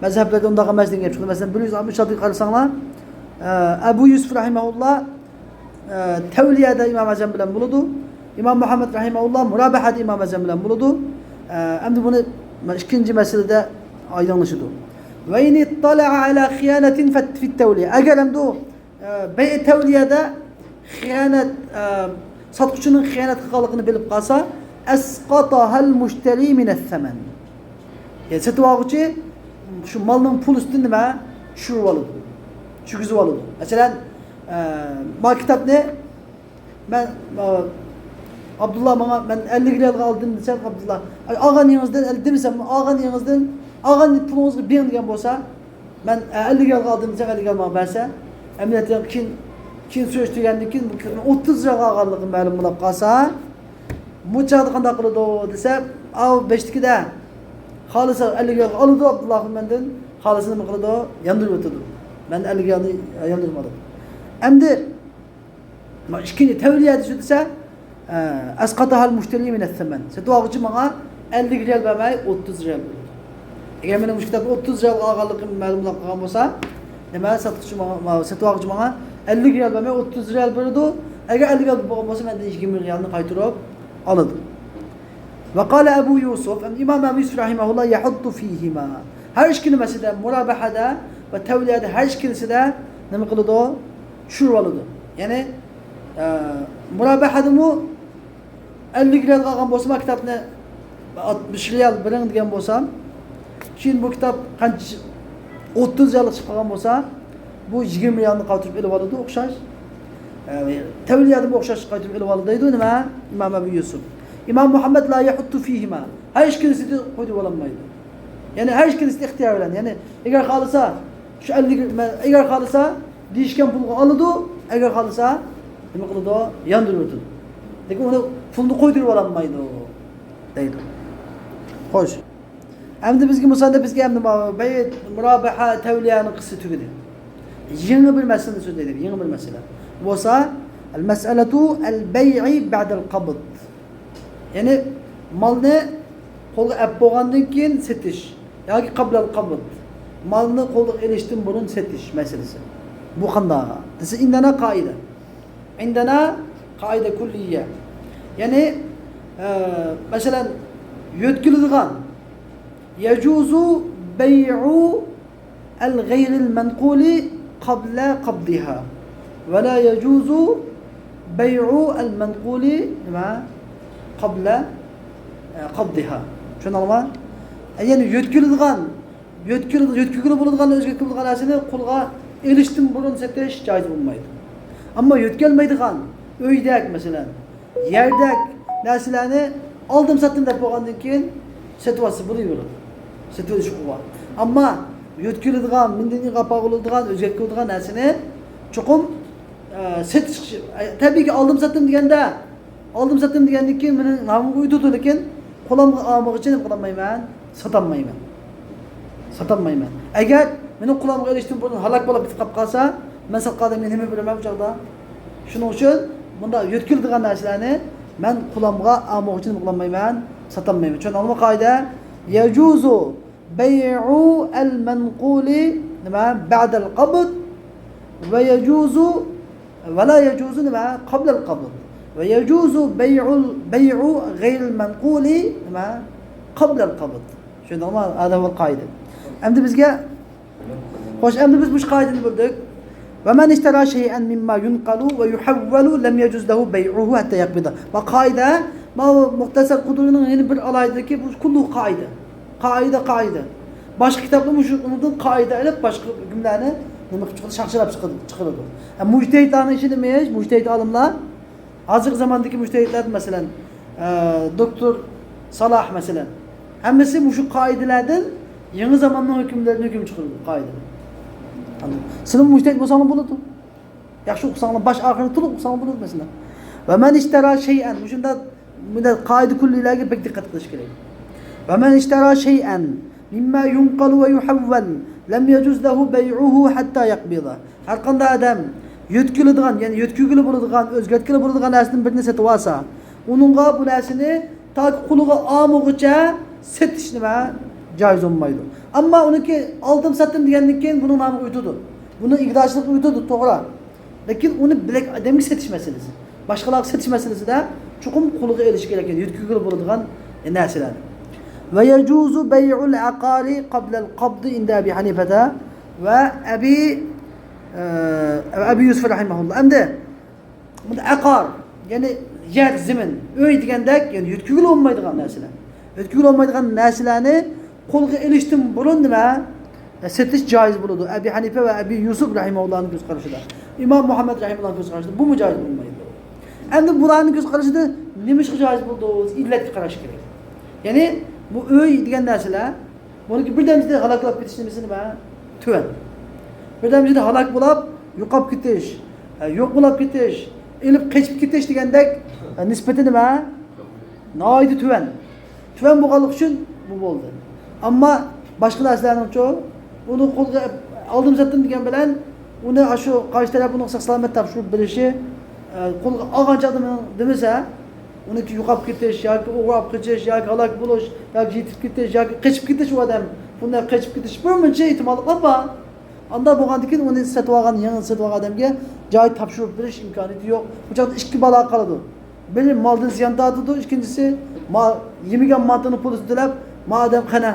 مەزھەپلەردە ئۇنداق ئەمەس دېگەن گەپ چىقىدۇ. مەسىلەن، بىر يۈز ئاتمىش ئالتىگە قارىساڭلار، ئە، ئەبۇ يۈسۈف رەھىمەھۇللا، ئە، تەۋلىيەدە ئىمام ئەزەم بىلەن بولىدۇ. ئىمام مۇھەممەد رەھىمەھۇللا مۇرابىھەدە ئىمام ئەزەم بىلەن بولىدۇ. ئە، ئەمدى بۇنى ئىككىنچى مەسىلىدە ئايدىڭلىشىدۇ. وإن اطلع على خيانة في التولية. ئەگەر ئەمدى ئە، بەيئە تەۋلىيەدە خىيانەت، ئە، ساتقۇچىنىڭ خىيانەت قىلغانلىقىنى بىلىپ قالسا، أسقطها المشتري من الثمن. يەنى سېتىۋالغۇچى شۇ مالنىڭ پۇل ئۈستىدىن نېمە؟ چۈشۈرۈۋالىدۇ. چۈشۈرگۈزۈۋالىدۇ. مەسىلەن، ئە، ما كىتابنى مەن، ئە، ئابدۇللا ماڭا، مەن ئەللىك رىيالغا ئالدىم دېسەم، ئابدۇللا، ئاي، ئالغان يېرىڭىزدىن، دېمىسەم، ئالغان يېرىڭىزدىن، ئالغان پۇلىڭىزغا بېرىڭ دېگەن بولسا، مەن، ئە، ئەللىك رىيالغا ئالدىم دېسەم، ئەللىك رىيال ماڭا بەرسە، ئەمەلىيەتتە كېيىن، كېيىن سۈرۈشتۈرگەندىن كېيىن، بۇ كىتابنى ئوتتۇز رىيالغا ئالغانلىقىنى مەلۇم بولۇپ قالسا، بۇ چاغدا قانداق قىلىدۇ دېسە، ئاۋۇ بەشتىكىدە خالىسا ئەللىك رىيالغا ئالىدۇ ئابدۇللا مەندىن، خالىسا نېمە قىلىدۇ؟ ياندۇرۇۋېتىدۇ. مەن ئەللىك رىيالنى ياندۇرۇپ ئالىدۇ. ئەمدى، ما ئىككىنچى تەۋلىيە دېسە، ئە، أسقطها المشتري من الثمن. سېتىۋالغۇچى ماڭا ئەللىك رىيال بەرمەي، ئوتتۇز رىيال بېرىدۇ. ئەگەر مېنىڭ مۇشۇ كىتابنى ئوتتۇز رىيالغا ئالغانلىقىم مەلۇم بولۇپ قالغان بولسا، نېمە، ساتقۇچى ماڭا، ما، سېتىۋالغۇچى ماڭا ئەللىك رىيال بەرمەي، ئوتتۇز رىيال بېرىدۇ. ئەگەر ئەللىك رىيال بولغان بولسا، مەندىن يىگىرمە رىيالنى قايتۇرۇپ ئالىدۇ. وقال أبو يوسف، ئىمام ئەبۇ يۈسۈف رەھىمەھۇللا، يحط فيهما. ھەر ئىككىلىمەسىدە، مۇرابىھەدە ۋە تەۋلىيەدە ھەر ئىككىلىسىدە نېمە قىلىدۇ؟ چۈشۈرۈۋالىدۇ. يەنى، ئە، مۇرابىھەدىمۇ ئەللىك رىيالغا ئالغان بولسىمۇ كىتابنى ئاتمىش رىيال بېرىڭ دېگەن بولسام، كېيىن بۇ كىتاب قانچە، ئوتتۇز رىياللىق چىقىپ قالغان بولسا، بۇ يىگىرمە رىيالنى قايتۇرۇپ ئېلىۋالىدۇ، ئوخشاش. ئە، تەۋلىيەدىمۇ ئوخشاش قايتۇرۇپ ئېلىۋالىدۇ دەيدۇ نېمە؟ ئىمام ئەبۇ يۈسۈپ. ئىمام مۇھەممەد لا يحط فيهما. ھەر ئىككىلىسىدە قويدۇرۇۋالالمايدۇ. يەنى ھەر ئىككىلىسىدە ئىختىيار بىلەن. يەنى ئەگەر خالىسا، شۇ ئەللىك، ئەگەر خالىسا، دېيىشكەن پۇلغا ئالىدۇ، ئەگەر خالىسا، نېمە قىلىدۇ؟ ياندۇرۇۋېتىدۇ. لېكىن ئۇنى پۇلنى قويدۇرۇۋالالمايدۇ، دەيدۇ. خوش. ئەمدى بىزگە مۇسەننىپ بىزگە ئەمدى مۇ-، بەي-، مۇرابىھە، تەۋلىيەنىڭ قىسسىسى تۈگىدى. يېڭى بىر مەسىلىنى سۆزلەيدۇ، يېڭى بىر مەسىلە. بولسا، المسألة البيع بعد القبض. يەنى مالنى قولغا ئەپ بولغاندىن كېيىن سېتىش ياكى قابلەل قابىض، مالنى قولغا ئېلىشتىن بۇرۇن سېتىش مەسىلىسى. بۇ قانداق دېسە، ئىندەنا قائىدە. ئىندەنا قائىدە كۇللىيە. يەنى، ئە، مەسىلەن، يۆتكىلىدىغان، يەجۇزۇ بەيئۇ الغير المنقول قبل قبضها، ولا يجوز بيع المنقول، نېمە؟ قبل، ئە، قبضها. چۈشەندىڭلارمۇ؟ يەنى يۆتكىلىدىغان، يۆتكىلىدۇ-، يۆتكىگىلى بولىدىغان، ئۆزگەرتكىلى بولىدىغان نەرسىنى قولغا ئېلىشتىن بۇرۇن سېتىش جائىز بولمايدۇ. ئەمما يۆتكەلمەيدىغان، ئۆيدەك مەسىلەن، يەردەك نەرسىلەرنى ئالدىم ساتتىم دەپ بولغاندىن كېيىن، سېتىۋالسا بولۇۋېرىدۇ. سېتىۋېلىش ھوقۇقى بار. ئەمما يۆتكىلىدىغان، مىندىن قاپا بولىدىغان، ئۆزگەرتكىلىدىغان نەرسىنى چوقۇم، ئە، سېتىش، ئە، تەبىئىيكى، ئالدىم ساتتىم دېگەندە، ئالدىم ساتتىم دېگەندىن كېيىن مېنىڭ نامىمغا ئۆتىدۇ، لېكىن قولۇمغا ئالمىغۇچە نېمە قىلالمايمەن؟ ساتالمايمەن. ساتالمايمەن. ئەگەر مېنىڭ قولۇمغا ئېلىشتىن بۇرۇن ھالاك بولاپ كېتىپ قاپقالسا، مەن ساتقان ئادەمگە نېمە بېرىمەن ئۇ چاغدا؟ شۇنىڭ ئۈچۈن بۇنداق يۆتكىلىدىغان نەرسىلەرنى مەن قولۇمغا ئالمىغۇچە نېمە قىلالمايمەن؟ ساتالمايمەن. چۈشەندىڭلارمۇ قائىدە؟ يجوز بيع المنقول، نېمە، بعد القبض، ويجوز، ولا يجوز، نېمە، قبل القبض، ويجوز بيع، بيع غير المنقول، نېمە، قبل القبض. چۈشەندىڭلارمۇ؟ ھازا بۇ قائىدە. ئەمدى بىزگە، خوش، ئەمدى بىز مۇشۇ قائىدىنى بىلدۇق. ومن اشترى شيئا مما ينقل ويحول لم يجز له بيعه حتى يقبضه. بۇ قائىدە، بۇ مۇختەسەر قۇدۇرىنىڭ يەنە بىر ئالاھىدىلىكى، بۇ كۇللۇ قائىدە. قائىدە، قائىدە. باشقا كىتابلار مۇشۇ، ئۇنىڭدىن قائىدە ئېلىپ، باشقا ھۆكۈملەرنى نېمە قىلىپ چىقىدۇ؟ شاخشىلاپ چىقىدۇ، چىقىرىدۇ. ئە، مۇجتەھىدلارنىڭ ئىشى نېمە ئىش؟ مۇجتەھىد ئالىملار، ھازىرقى زاماندىكى مۇجتەھىدلەر، مەسىلەن، ئە، دوكتور سالاھ، مەسىلەن، ھەممىسى مۇشۇ قائىدىلەردىن، يېڭى زاماننىڭ ھۆكۈملىرىدىن ھۆكۈم چىقىرىدۇ، قائىدە. سىلەر مۇجتەھىد بولساڭلار بولىدۇ. ياخشى ئوقۇساڭلار، باش ئاخىرىنى تولۇق ئوقۇساڭلار بولىدۇ، مەسىلەن. ومن اشترى شيئا، مۇشۇنداق، بۇنداق قائىدە كۇللىلەرگە بەك دىققەت قىلىش كېرەك. ومن اشترى شيئا مما ينقل ويحول لم يجز له بيعه حتى يقبضه. ھەر قانداق ئادەم يۆتكىلىدىغان، يەنى يۆتكىگىلى بولىدىغان، ئۆزگەرتكىلى بولىدىغان نەرسىدىن بىرنى سېتىۋالسا، ئۇنىڭغا بۇ نەرسىنى تاكى قولىغا ئالمىغۇچە سېتىش نېمە؟ جايىز بولمايدۇ. ئەمما ئۇنىڭكى ئالدىم ساتتىم دېگەندىن كېيىن بۇنىڭ نامىغا ئۆتىدۇ. بۇنىڭ ئىگىدارچىلىقىغا ئۆتىدۇ، توغرا. لېكىن ئۇنى بىلەك ئادەمگە سېتىش مەسىلىسى. باشقىلارغا سېتىش مەسىلىسىدە چوقۇم قولىغا ئېلىش كېرەك، يەنى يۆتكىگىلى بولىدىغان نەرسىلەرنى. ويجوز بيع العقار قبل القبض عند أبي حنيفة وأبي، ئە، أبي يوسف رحمه الله. ئەمدى بۇندا ئەقار، يەنى يەر، زېمىن، ئۆي دېگەندەك، يەنى يۆتكىگىلى بولمايدىغان نەرسىلەر. يۆتكىگىلى بولمايدىغان نەرسىلەرنى قولغا ئېلىشتىن بۇرۇن نېمە؟ سېتىش جايىز بولىدۇ. ئەبى ھەنىفە ۋە ئەبى يۈسۈپ رەھىمەھۇللاھنىڭ كۆز قارىشىدا، ئىمام مۇھەممەد رەھىمەھۇللاھنىڭ كۆز قارىشىدا بۇمۇ جايىز بولمايدۇ. ئەمدى بۇلارنىڭ كۆز قارىشىدا نېمىشقا جايىز بولىدۇ؟ ئىللەتكە قاراش كېرەك. يەنى بۇ ئۆي دېگەن نەرسىلەر، بۇنىڭكى بىردەمچىدە ھالاك بولۇپ كېتىش نېمىسى نېمە؟ تۆۋەن. بىردەمچىدە ھالاك بولۇپ، يوقاپ كېتىش، ھە، يوق بولۇپ كېتىش، ئېلىپ قېچىپ كېتىش دېگەندەك، ھە، نىسبىتى نېمە؟ ناھايىتى تۆۋەن. تۆۋەن بولغانلىقى ئۈچۈن بۇ بولدى. ئەمما باشقا نەرسىلەرنىڭچۇ؟ ئۇنى قولغا ئالدىم ساتتىم دېگەن بىلەن، ئۇنى ئاشۇ قارشى تەرەپ ئۇنىڭ ساق-سالامەت تاپشۇرۇپ بېرىشى، ئە، قولغا ئالغان چاغدا مېنىڭ دېمىسە، ئۇنىڭكى يوقاپ كېتىش ياكى ئوغرى ئاپ قېچىش ياكى ھالاك بولۇش ياكى يىتىپ كېتىش ياكى قېچىپ كېتىش، ئۇ ئادەم بۇنداق قېچىپ كېتىش بىر مۇنچە ئېھتىماللىقلار بار. ئانداق بولغاندىن كېيىن ئۇنى سېتىۋالغان، يېڭى سېتىۋالغان ئادەمگە جاي تاپشۇرۇپ بېرىش ئىمكانىيىتى يوق. بۇ چاغدا ئىككى بالا قالىدۇ. بىرى مالدىن زىيان تارتىدۇ، ئىككىنچىسى ما-، يېمىگەن مانتىنىڭ پۇلىنى تۆلەپ، ما ئادەم قېنى،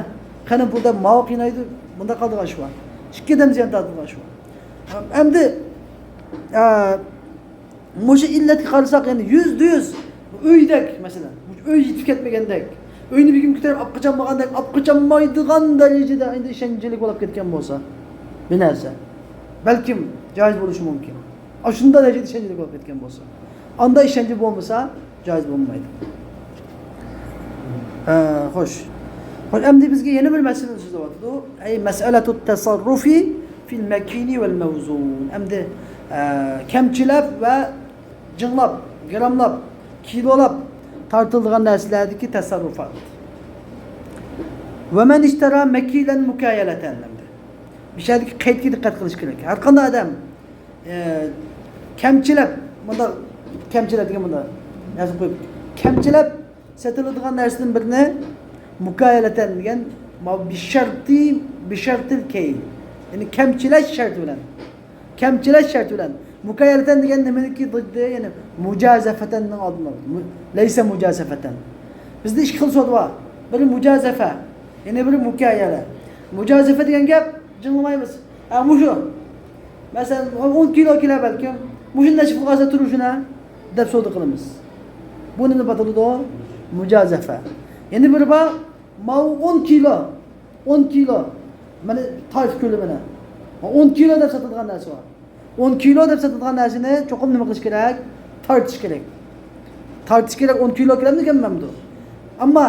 قېنى پۇل دەپ ماۋۇ قىينايدۇ. بۇنداق قالىدىغان ئىش بار. ئىككى ئادەم زىيان تارتىدىغان ئىش بار. ئەمدى، ئە، مۇشۇ ئىللەتكە قارىساق، يەنى يۈزدە يۈز ئۆيدەك، مەسىلەن، ئۆي يېتىپ كەتمىگەندەك، ئۆينى بىر كۈن كۆتۈرۈپ ئاپ قاچالمىغاندەك، ئاپ قاچالمايدىغان دەرىجىدە ئەمدى ئىشەنچلىك بولۇپ كەتكەن بولسا، بىر نەرسە، بەلكىم جايىز بولۇشى مۇمكىن. ئاشۇنداق دەرىجىدە ئىشەنچلىك بولۇپ كەتكەن بولسا، ئاندا ئىشەنچى بولمىسا، جايىز بولمايدۇ. ئە، خوش. خوش، ئەمدى بىزگە يەنە بىر مەسىلىنى سۆزلەۋاتىدۇ. ئەي مەسئەلەتۇت تەسەررۇفى فىل مەكىنى ۋەل مەۋزۇن. ئەمدى، ئە، كەمچىلەپ ۋە جىڭلاپ، گىراملاپ، كىلولاپ تارتىلىدىغان نەرسىلەردىكى تەسەررۇفات. ۋە مەن ئىشتەرا مەكىلەن مۇكايەلەتەن ئەمدى. بۇ يەردىكى قەيتكە دىققەت قىلىش كېرەك. ھەر قانداق ئادەم، ئە، كەمچىلەپ، مۇنداق كەمچىلەپ دېگەن مۇنداق نەرسە قويۇپ، كەمچىلەپ سېتىلىدىغان نەرسىدىن بىرنى مۇكايەلەتەن دېگەن، ما بىشەرتى، بىشەرتىل كەيل. يەنى كەمچىلەش شەرتى بىلەن. كەمچىلەش شەرتى بىلەن. مۇكايەلەتەن دېگەن نېمىنىڭكى زىددى؟ يەنى مۇجازەفەتەننىڭ ئالدىنى ئالىدۇ. مۇ-، لەيسە مۇجازەفەتەن. بىزدە ئىككى خىل سودا بار. بىرى مۇجازەفە، يەنە بىرى مۇكايەلە. مۇجازەفە دېگەن گەپ، جىڭلىمايمىز. ھە، مۇشۇ. مەسىلەن، ئون كىلو كېلە بەلكىم. مۇشۇنى نەچچە پۇلغا ئالسا تۇرۇشىنا دەپ سودا قىلىمىز. بۇ نېمە دەپ ئاتىلىدۇ؟ مۇجازەفە. يەنە بىرى بار، ماۋۇ ئون كىلو. ئون كىلو. مانا تارتىپ كۆرلە مانا. ئون كىلو دەپ ساتىدىغان نەرسە بار. ئون كىلو دەپ ساتىدىغان نەرسىنى چوقۇم نېمە قىلىش كېرەك؟ تارتىش كېرەك. تارتىش كېرەك، ئون كىلو كېلەمدۇ كەلمەمدۇ؟ ئەمما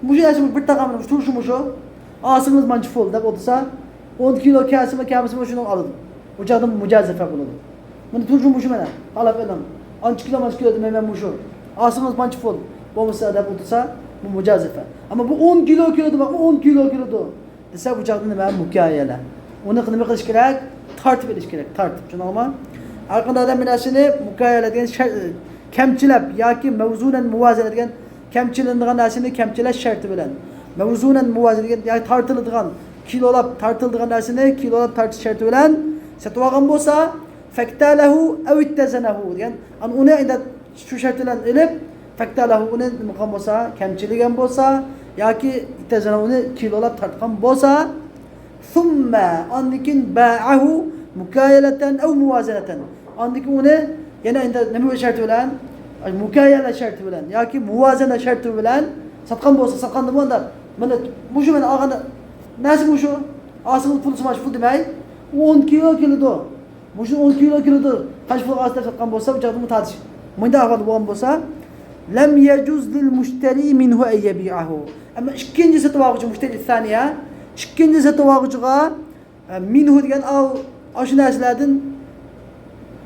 مۇشۇ نەرسە بىر تاقام، مۇشۇ تۇرۇشى مۇشۇ. ئالسىڭىز مانچە پۇل دەپ ئولتۇرسا، ئون كىلو كەلسىمۇ، كەلمىسىمۇ شۇنى ئالىدۇ. ئۇ چاغدا مۇجازىفە بولىدۇ. مانا تۇرۇشى مۇشۇ مانا. تاللاپ ئېلىڭ. ئانچە كىلو، مانچە كىلو دېمەيمەن مۇشۇ. ئالسىڭىز مانچە پۇل. بولمىسا دەپ ئولتۇرسا، بۇ مۇجازىفە. ئەمما بۇ ئون كىلو كېلىدۇ، بۇ ئون كىلو كېلىدۇ دېسە، بۇ چاغدا نېمە؟ مۇكايەلە. ئۇنى نېمە قىلىش كېرەك؟ تارتىپ ئېلىش كېرەك، تارتىپ. چۈشەندىڭىزمۇ؟ ھەر قانداق ئادەم بىر نەرسىنى مۇكايەلە دېگەن شەر-، كەمچىلەپ ياكى مەۋزۇنەن مۇۋازەنە دېگەن كەمچىلىنىدىغان نەرسىنى كەمچىلەش شەرتى بىلەن، مەۋزۇنەن مۇۋازەنە دېگەن، يەنى تارتىلىدىغان، كىلولاپ تارتىلىدىغان نەرسىنى كىلولاپ تارتىش شەرتى بىلەن سېتىۋالغان بولسا، فەكتالەھۇ ئەۋ ئىتتەزەنەھۇ دېگەن، ئەنە ئۇنى ئەندە شۇ شەرت بىلەن ئېلىپ، فەكتالەھۇ ئۇنى نېمە قىلغان بولسا، كەمچىلىگەن بولسا ياكى ئىتتەزەنەھۇ ئۇنى كىلولاپ تارتقان بولسا، ثم ئاندىن كېيىن باعه مۇكايەلەتەن ئەۋ مۇۋازەنەتەن. ئاندىن كېيىن ئۇنى يەنە ئەندە نېمە شەرتى بىلەن؟ مۇكايەلە شەرتى بىلەن ياكى مۇۋازەنە شەرتى بىلەن ساتقان بولسا، ساتقاندىمۇ ئۇنداق، مانا مۇشۇ مەن ئالغان نەرسە مۇشۇ، ئالسىڭىز پۇل سىماش پۇل دېمەي، ئۇ ئون كىلو كېلىدۇ. مۇشۇ ئون كىلو كېلىدۇ، قانچە پۇلغا ئالسا دەپ ساتقان بولسا، ئۇ چاغدا بۇ تارتىش. مۇنداق ئەھۋالدا بولغان بولسا، لم يجز للمشتري منه أن يبيعه. ئەمما ئىككىنچى سېتىۋالغۇچى، مۇشتەرى سانىيە، ئىككىنچى سېتىۋالغۇچىغا، ئە، مىنھۇ دېگەن ئاۋ، ئاشۇ نەرسىلەردىن،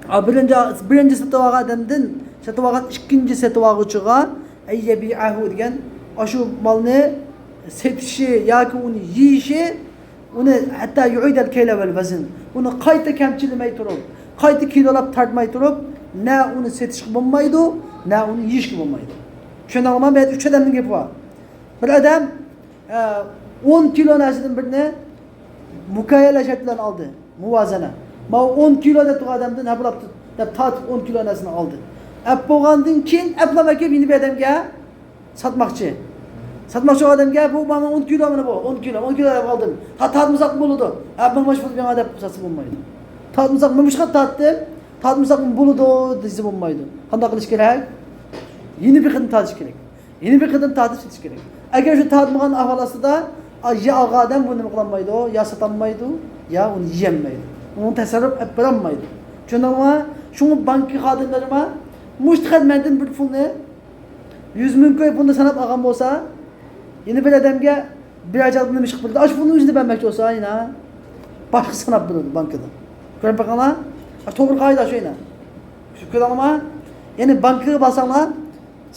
ئا، بىرىنچى، بىرىنچى سېتىۋالغان ئادەمدىن سېتىۋالغان ئىككىنچى سېتىۋالغۇچىغا، أن يبيعه دېگەن ئاشۇ مالنى سېتىشى ياكى ئۇنى يېيىشى، ئۇنى ھەتتا يعيد الكيل والوزن، ئۇنى قايتا كەمچىلىمەي تۇرۇپ، قايتا كىلولاپ تارتماي تۇرۇپ، نە ئۇنى سېتىشقا بولمايدۇ، نە ئۇنى يېيىشكە بولمايدۇ. چۈشەندىڭلارمۇ؟ بۇ يەردە ئۈچ ئادەمنىڭ گېپى بار. بىر ئادەم، ئە، ئون كىلو نەرسىدىن بىرنى مۇكايەلە شەرت بىلەن ئالدى، مۇۋازەنە. ماۋۇ ئون كىلو دەپ تۇرغان ئادەمدىن ھە بولۇپتۇ دەپ تارتىپ ئون كىلو نەرسىنى ئالدى. ئەپ بولغاندىن كېيىن ئەپلا مەكىپ يەنە بىر ئادەمگە ساتماقچى. ساتماقچى بولغان ئادەمگە بۇ مانا ئون كىلو، مانا بۇ ئون كىلو، ئون كىلو دەپ ئالدىم. ھە، تارتمىساق بولىدۇ. ھە، مىڭ بەش يۈز مىڭ دەپ ساتسا بولمايدۇ. تارتمىساق مۇشۇغا تارتتىم، تارتمىساق بولىدۇ دېسە بولمايدۇ. قانداق قىلىش كېرەك؟ يەنە بىر قېتىم تارتىش كېرەك. يەنە بىر قېتىم تارتىش كېتىش كېرەك. ئەگەر شۇ تارتمىغان ئەھۋال ئاستىدا، ئا، يا ئالغان ئادەم بۇنى نېمە قىلالمايدۇ، يا ساتالمايدۇ، يا ئۇنى يېيەلمەيدۇ. ئۇنى تەسەررۇپ ئېلىپ بېرەلمەيدۇ. چۈشەندىڭلارمۇ؟ شۇڭا بانكا خادىملىرىما مۇشۇ قەدەر مەندىن بىر پۇلنى، يۈز مىڭ كوي پۇلنى ساناپ ئالغان بولسا، يەنە بىر ئادەمگە بىر ئاجالدىن نېمە ئىش قىلىپ بېرىدۇ؟ ئاشۇ پۇلنى ئۆزىنى بەرمەكچى بولسا، يەنە باشقا ساناپ بېرىدۇ بانكىدا. كۆرۈپ بېقىڭلار. ئا، توغرا قائىدە شۇ يەنە. شۇ كۆردۈڭلارمۇ؟ يەنى بانكىغا بارساڭلار،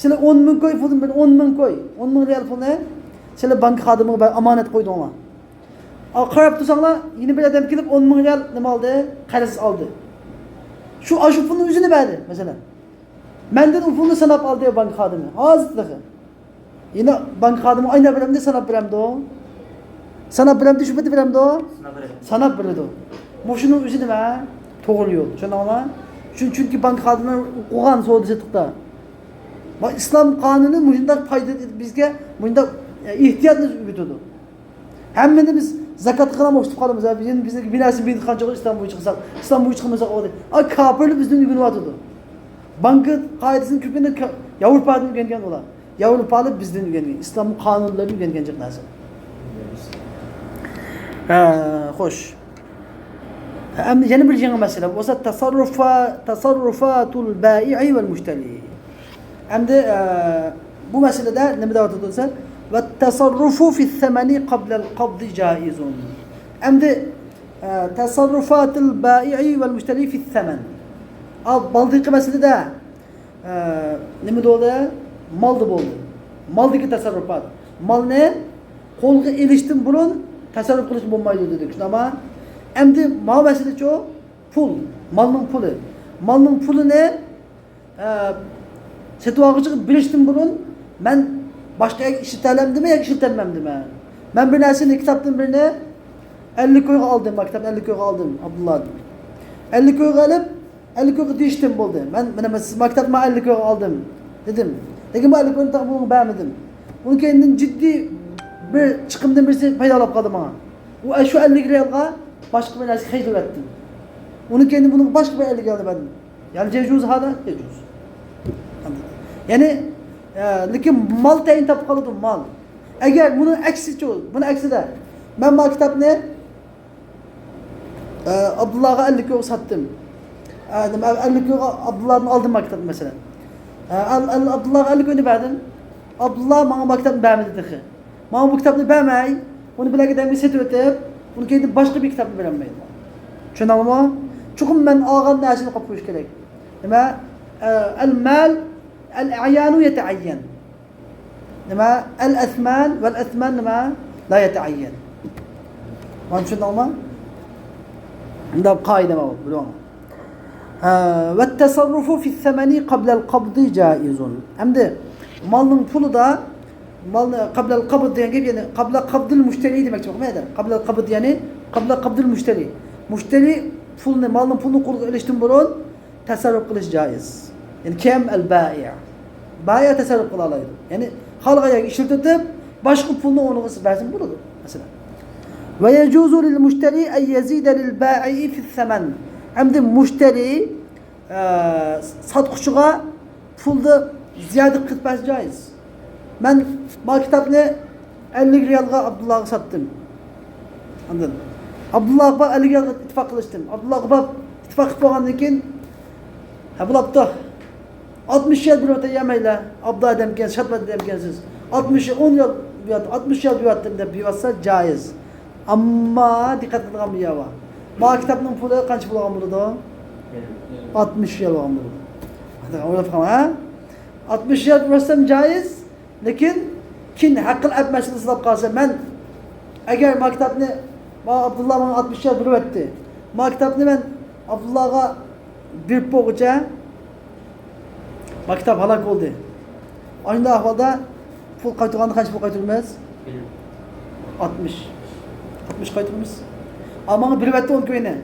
سىلەر ئون مىڭ كوي پۇلدىن بىر ئون مىڭ كوي، ئون مىڭ رېئال پۇلنى سىلەر بانكا خادىمىغا بەر-، ئامانەت قويدۇڭلار. ئا، قاراپ تۇرساڭلار، يەنە بىر ئادەم كېلىپ ئون مىڭ رېئال نېمە ئالدى؟ قەرز ئالدى. شۇ، ئاشۇ پۇلنى ئۆزىنى بەردى، مەسىلەن. مەندىن ئۇ پۇلنى ساناپ ئالدى بانكا خادىمى. ھازىر تېخى. يەنە بانكا خادىمى ئايناپ بېرەمدۇ، ساناپ بېرەمدۇ؟ ساناپ بېرەمدۇ، شۇ پېتى بېرەمدۇ؟ ساناپ بېرىدۇ. ساناپ بېرىدۇ. مۇشۇنىڭ ئۆزى نېمە؟ توغرا يول. چۈشەندىڭلارمۇ؟ چۈن-، چۈنكى بانكا خادىمى قىلغان سودا سېتىقتا. ۋە ئىسلام قانۇنى مۇشۇنداق پايدا، بىزگە مۇشۇنداق، ئە، ئېھتىياتنى ئۆگىتىدۇ. ھەممىنى بىز زاكاتقا قاراپ ئوخشىتىپ قالىمىز. بىزنىڭ، بىزنىڭ بىناسى بىلىدىغان چوغ ئىسلام بويىچە قىلساق، ئىسلام بويىچە قىلمىساق بولدى. ئا، كاپىرلار بىزدىن ئۆگىنىۋاتىدۇ. بانكا قائىدىسىنى كۆپىنچە ياۋروپادىن ئۆگەنگەن ئۇلار. ياۋروپالار بىزدىن ئۆگەنگەن، ئىسلام قانۇنلىرىنى ئۆگەنگەن جىق نەرسە. ھە، خوش. ئەمدى يەنە بىر يېڭى مەسىلە بولسا، تەسەررۇفا-، تەسەررۇفاتۇل بائىئى ۋەل مۇشتەرى. ئەمدى، ئە، بۇ مەسىلىدە نېمە دەۋاتىدۇ دېسە، ۋەتتەسەررۇفۇ فىسسەمەنى قەبلەل قەبزى جائىزۇن. ئەمدى، ئە، تەسەررۇفاتىل بائىئى ۋەل مۇشتەرى فىسسەمەن. ئا، بالدىقى مەسىلىدە، ئە، نېمىدە بولدى؟ مالدا بولدى. مالدىكى تەسەررۇپات. مالنى قولغا ئېلىشتىن بۇرۇن تەسەررۇپ قىلىشقا بولمايدۇ دېدۇق، شۇنداقمۇ؟ ئەمدى ماۋۇ مەسىلىچۇ؟ پۇل. مالنىڭ پۇلى. مالنىڭ پۇلىنى، ئە، سېتىۋالغۇچىغا بېرىشتىن بۇرۇن مەن باشقا يەرگە ئىشلىتەلەمدىمەن ياكى ئىشلىتەلمەمدىمەن؟ مەن بىر نەرسىنى، كىتابتىن بىرنى ئەللىك كويغا ئالدىم، مانا كىتابنى ئەللىك كويغا ئالدىم ئابدۇللادىن. ئەللىك كويغا ئېلىپ، ئەللىك كويغا دېيىشتىم بولدى. مەن، مانا، سىز مانا كىتابنى مانا ئەللىك كويغا ئالدىم دېدىم. لېكىن بۇ ئەللىك كوينى تېخى بۇنىڭغا بەرمىدىم. ئۇنىڭ كەينىدىن جىددىي بىر چىقىمدىن بىرسى پەيدا بولۇپ قالدى ماڭا. ئۇ، شۇ ئەللىك رېئالغا باشقا بىر نەرسە خەجلىۋەتتىم. ئۇنىڭ كەينىدىن بۇنىڭغا باشقا بىر ئەللىك رېئالنى بەردىم. يەنى يەجۇز ھازا؟ يەجۇز. يەنى، ئە، لېكىن مال تەيىن تاپقىلى قالىدۇ، مال. ئەگەر بۇنىڭ ئەكسىچۇ، بۇنىڭ ئەكسىدە، مەن مانا كىتابنى، ئە، ئابدۇللاغا ئەللىك كويغا ساتتىم. ئە، نېمە، ئەللىك كويغا ئابدۇللادىن ئالدىم مانا كىتابنى، مەسىلەن. ئە، ئەل-، ئەل-، ئابدۇللاغا ئەللىك كوينى بەردىم. ئابدۇللا ماڭا مانا كىتابنى بەرمىدى تېخى. ماڭا بۇ كىتابنى بەرمەي، ئۇنى بىلەرگە دەمگە سېتىۋېتىپ، ئۇنى كېيىن باشقا بىر كىتابنى بېرەلمەيدۇ. چۈشەندىڭلارمۇ؟ چوقۇم مەن ئالغان نەرسىنى قويۇپ قويۇش كېرەك. نېمە؟ ئە، ئەل مال، ئەل ئەيانۇ يەتەئەييەن. نېمە؟ ئەل ئەسمان، ۋەل ئەسمان نېمە؟ لا يەتەئەييەن. مانا چۈشەندىڭلارمۇ؟ مۇنداق قائىدە بار، بىلىۋالىڭ. ھە، ۋەتتەسەررۇفۇ فىسسەمەنى قەبلەل قەبدى جائىزۇن. ئەمدى مالنىڭ پۇلىدا، مالنى قەبلەل قەبد دېگەن گەپ، يەنى قەبلە قەبدىل مۇشتەرى دېمەكچى بولغان يەردە. قەبلەل قەبد، يەنى قەبلە قەبدىل مۇشتەرى. مۇشتەرى پۇلنى، مالنىڭ پۇلىنى قولىغا ئېلىشتىن بۇرۇن تەسەررۇپ قىلىش جائىز. يەنى كەم ئەل بائىئ. بائىئ تەسەررۇپ قىلالايدۇ. يەنى خالىغان يەرگە ئىشلىتىپ، باشقا پۇلنى ئورنىغا بەرسىمۇ بولىدۇ، مەسىلەن. ۋە يەجۇزۇ لىل مۇشتەرى ئەن يەزىدە لىل بائىئ فىس سەمەن. ئەمدى مۇشتەرى، ئە، ساتقۇچىغا پۇلدا زىيادە قىلىپ بەرسە جائىز. مەن ما كىتابنى ئەللىك رىيالغا ئابدۇللاغا ساتتىم. ئاندىن ئابدۇللاغا بار ئەللىك رىيالغا ئىتتىپاق قىلىشتىم. ئابدۇللاغا بار ئىتتىپاق قىلىپ بولغاندىن كېيىن، ھە، بولاپتۇ. ئاتمىش رىيال بېرىۋاتاي يا مەيلى. ئابدۇ ئادەمكەن، شاد ئادەمكەنسىز. ئاتمىش، ئون رىيال بېرىۋاتتىم، ئاتمىش رىيال بېرىۋاتتىم دەپ بېرىۋاتسا جائىز. ئەمما دىققەت قىلىدىغان بىر يەر بار. ما كىتابنىڭ پۇلى قانچە بولغان بولىدۇ؟ ئاتمىش رىيال بولغان بولىدۇ. ئويلاپ قاراڭ، ھە؟ ئاتمىش رىيال بېرىۋەتسەم جائىز. لېكىن كېيىن ھەققىل ئەپ مەسىلىسى بولۇپ قالسا، مەن ئەگەر ما كىتابنى، ما ئابدۇللا ماڭا ئاتمىش رىيال بېرىۋەتتى. ما كىتابنى مەن ئابدۇللاغا بېرىپ بولغۇچە، ما كىتاب ھالاك بولدى. ئاشۇنداق ئەھۋالدا پۇل قايتۇرغاندا قانچە پۇل قايتۇرىمىز؟ ئاتمىش. ئاتمىش قايتۇرىمىز. ئا، ماڭا بېرىۋەتتى ئون كوينى.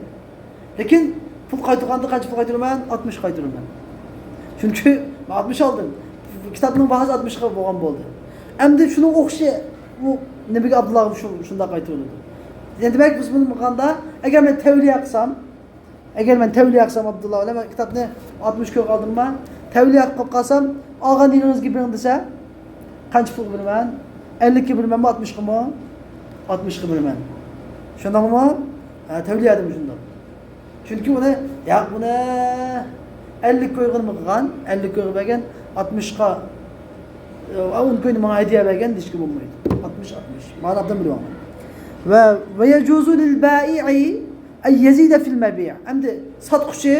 لېكىن پۇل قايتۇرغاندا قانچە پۇل قايتۇرىمەن؟ ئاتمىش قايتۇرىمەن. چۈنكى مەن ئاتمىش ئالدىم. كىتابنىڭ باھاسى ئاتمىشقا بولغان بولدى. ئەمدى شۇنىڭ ئوخشىشى، ئۇ نېمىگە ئابدۇللاغا شۇ، شۇنداق قايتۇرۇلىدۇ؟ يەنى دېمەك، بىز بۇنى قىلغاندا، ئەگەر مەن تەۋلىيە قىلسام، ئەگەر مەن تەۋلىيە قىلسام، ئابدۇللا بىلەن مەن كىتابنى ئاتمىش كويغا ئالدىمما، تەۋلىيە قىلىپ قالسام، ئالغان يېرىڭىزگە بېرىڭ دېسە، قانچە پۇلغا بېرىمەن؟ ئەللىككە بېرىمەنمۇ، ئاتمىشقىمۇ؟ ئاتمىشقا بېرىمەن. چۈشەندىڭلارمۇ؟ ھە، تەۋلىيەدىمۇ شۇنداق. چۈنكى ئۇنى، ياق، بۇنى ئەللىك كويغا نېمە قىلغان، ئەللىك كويغا بەرگەن، ئاتمىشقا، ئە، ئون كوينى ماڭا ھەدىيە بەرگەن دېيىشكە بولمايدۇ. ئاتمىش، ئاتمىش. مانا ئابدان بىلىۋالغان. ۋە، ۋە يەجۇزۇ لىل بائىئى ئەن يەزىدە فىل مەبىئ. ئەمدى ساتقۇچى،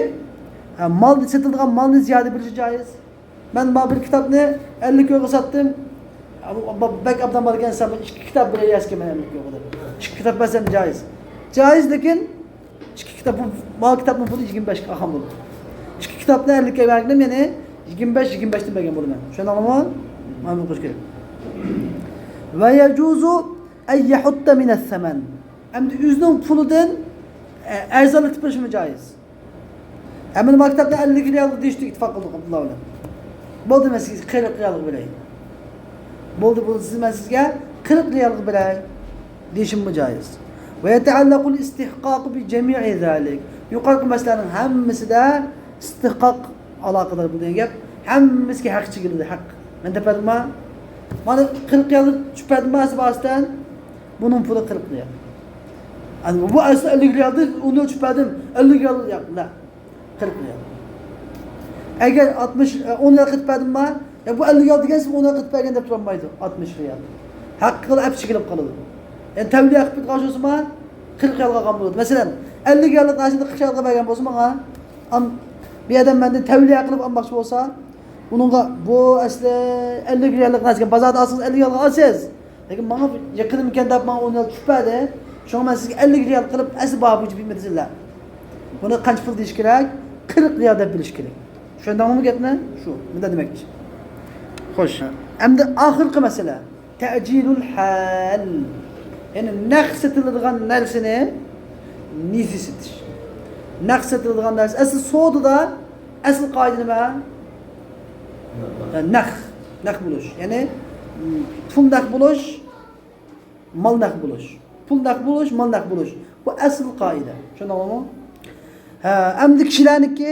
ھە، مالنى، سېتىلىدىغان مالنى زىيادە بېرىشى جائىز. مەن ما بىر كىتابنى ئەللىك كويغا ساتتىم. ئەبۇ، ئاببا، بەك ئابدان باركەن، سەن بىر ئىككى كىتاب بېرەي يەسكە مەن ئەللىك كويغا دەپ. ئىككى كىتاب بەرسەم جائىز. جائىز، لېكىن ئىككى كىتاب، بۇ، ما كىتابنىڭ پۇلى يىگىرمە بەشكە ئالغان بولدۇم. ئىككى كىتابنى ئەللىككە بەرگىنىم، يەنى يىگىرمە بەش، يىگىرمە بەشتىن بەرگەن بولىمەن. چۈشەندىڭلارمۇ؟ مانا بۇنى قوشۇش كېرەك. ۋە يەجۇزۇ ئەن يەھۇتتە مىنەس سەمەن. ئەمدى ئۆزىنىڭ پۇلىدىن، ئە، ئەرزانلىتىپ بېرىشمۇ جائىز. ھە، مانا ما كىتابنى ئەللىك رىيالغا دېيىشتۇق ئىتتىپاق قىلدۇق ئابدۇللا بىلەن. بولدى، مەن سىزگە قىرىق رىيالغا بېرەي. بولدى، بولدى، سىز، مەن سىزگە قىرىق رىيالغا بېرەي دېيىشىممۇ جائىز. ۋە يەتەئەللەقۇل ئىستىھقاقۇ بى جەمىئى زالىك. يۇقىرىقى مەسىلىلەرنىڭ ھەممىسىدە ئىستىھقاق ئالاقىدار بولىدۇ دېگەن گەپ. ھەممىسىگە ھەق چېكىلىدۇ، ھەق. مەن دەپ بەردىمما؟ مانا قىرىق رىيال چۈشۈپ بەردىمما سىز بارسىتەن؟ بۇنىڭ پۇلى قىرىق رىيال. ئەنە بۇ ئەسلى ئەللىك رىيالدى، ئۇنى چۈشۈپ بەردىم، ئەللىك رىيال، ياق، لا. قىرىق رىيال. ئەگەر ئاتمىش، ئە، ئون رىيال قېتىپ بەردىمما؟ يا بۇ ئەللىك رىيال دېگەن، سىز ئون رىيال قېتىپ بەرگەن دەپ تۇرالمايدۇ. ئاتمىش رىيال. ھەققىلا ئەپ چېكىلىپ قالىدۇ. يەنى تەۋلىيە قىلىپ كەتكەن بولسىما، قىرىق رىيالغا قالغان بولىدۇ. مەسىلەن، ئەللىك رىياللىق نەرسىنى قىرىق رىيالغا بەرگەن بولسا ماڭا، ئام-، بىر ئادەم مەندىن تەۋلىيە قىلىپ ئالماقچى بولسا، ئۇنىڭغا بۇ ئەسلى ئەللىك رىياللىق نەرسىكەن، بازاردا ئالسىڭىز ئەللىك رىيالغا ئالىسىز. لېكىن ماڭا يېقىنىمكەن دەپ ماڭا ئون رىيال چۈشۈپ بەردى. شۇڭا مەن سىزگە ئەللىك رىيال قىلىپ ئەسلى باھا بويىچە بېرىمەن دېسىلە. بۇنى قانچە پۇل دېيىش كېرەك؟ قىرىق رىيال دەپ بىلىش كېرەك. چۈشەندىڭمۇ گەپنى؟ شۇ، مۇنداق دېمەكچى. خوش. ئەمدى ئاخىرقى مەسىلە. تەجىلۇل ھال. يەنى نەق سېتىلىدىغان نەرسىنى نېسى سېتىش. نەق سېتىلىدىغان نەرسە. ئەسلى سودىدا ئەسلى قائىدە نېمە؟ نەق. نەق بولۇش. يەنى پۇل نەق بولۇش، مال نەق بولۇش. پۇل نەق بولۇش، مال نەق بولۇش. بۇ ئەسلى قائىدە. چۈشەندىڭلارمۇ؟ ھە، ئەمدى كىشىلەرنىڭكى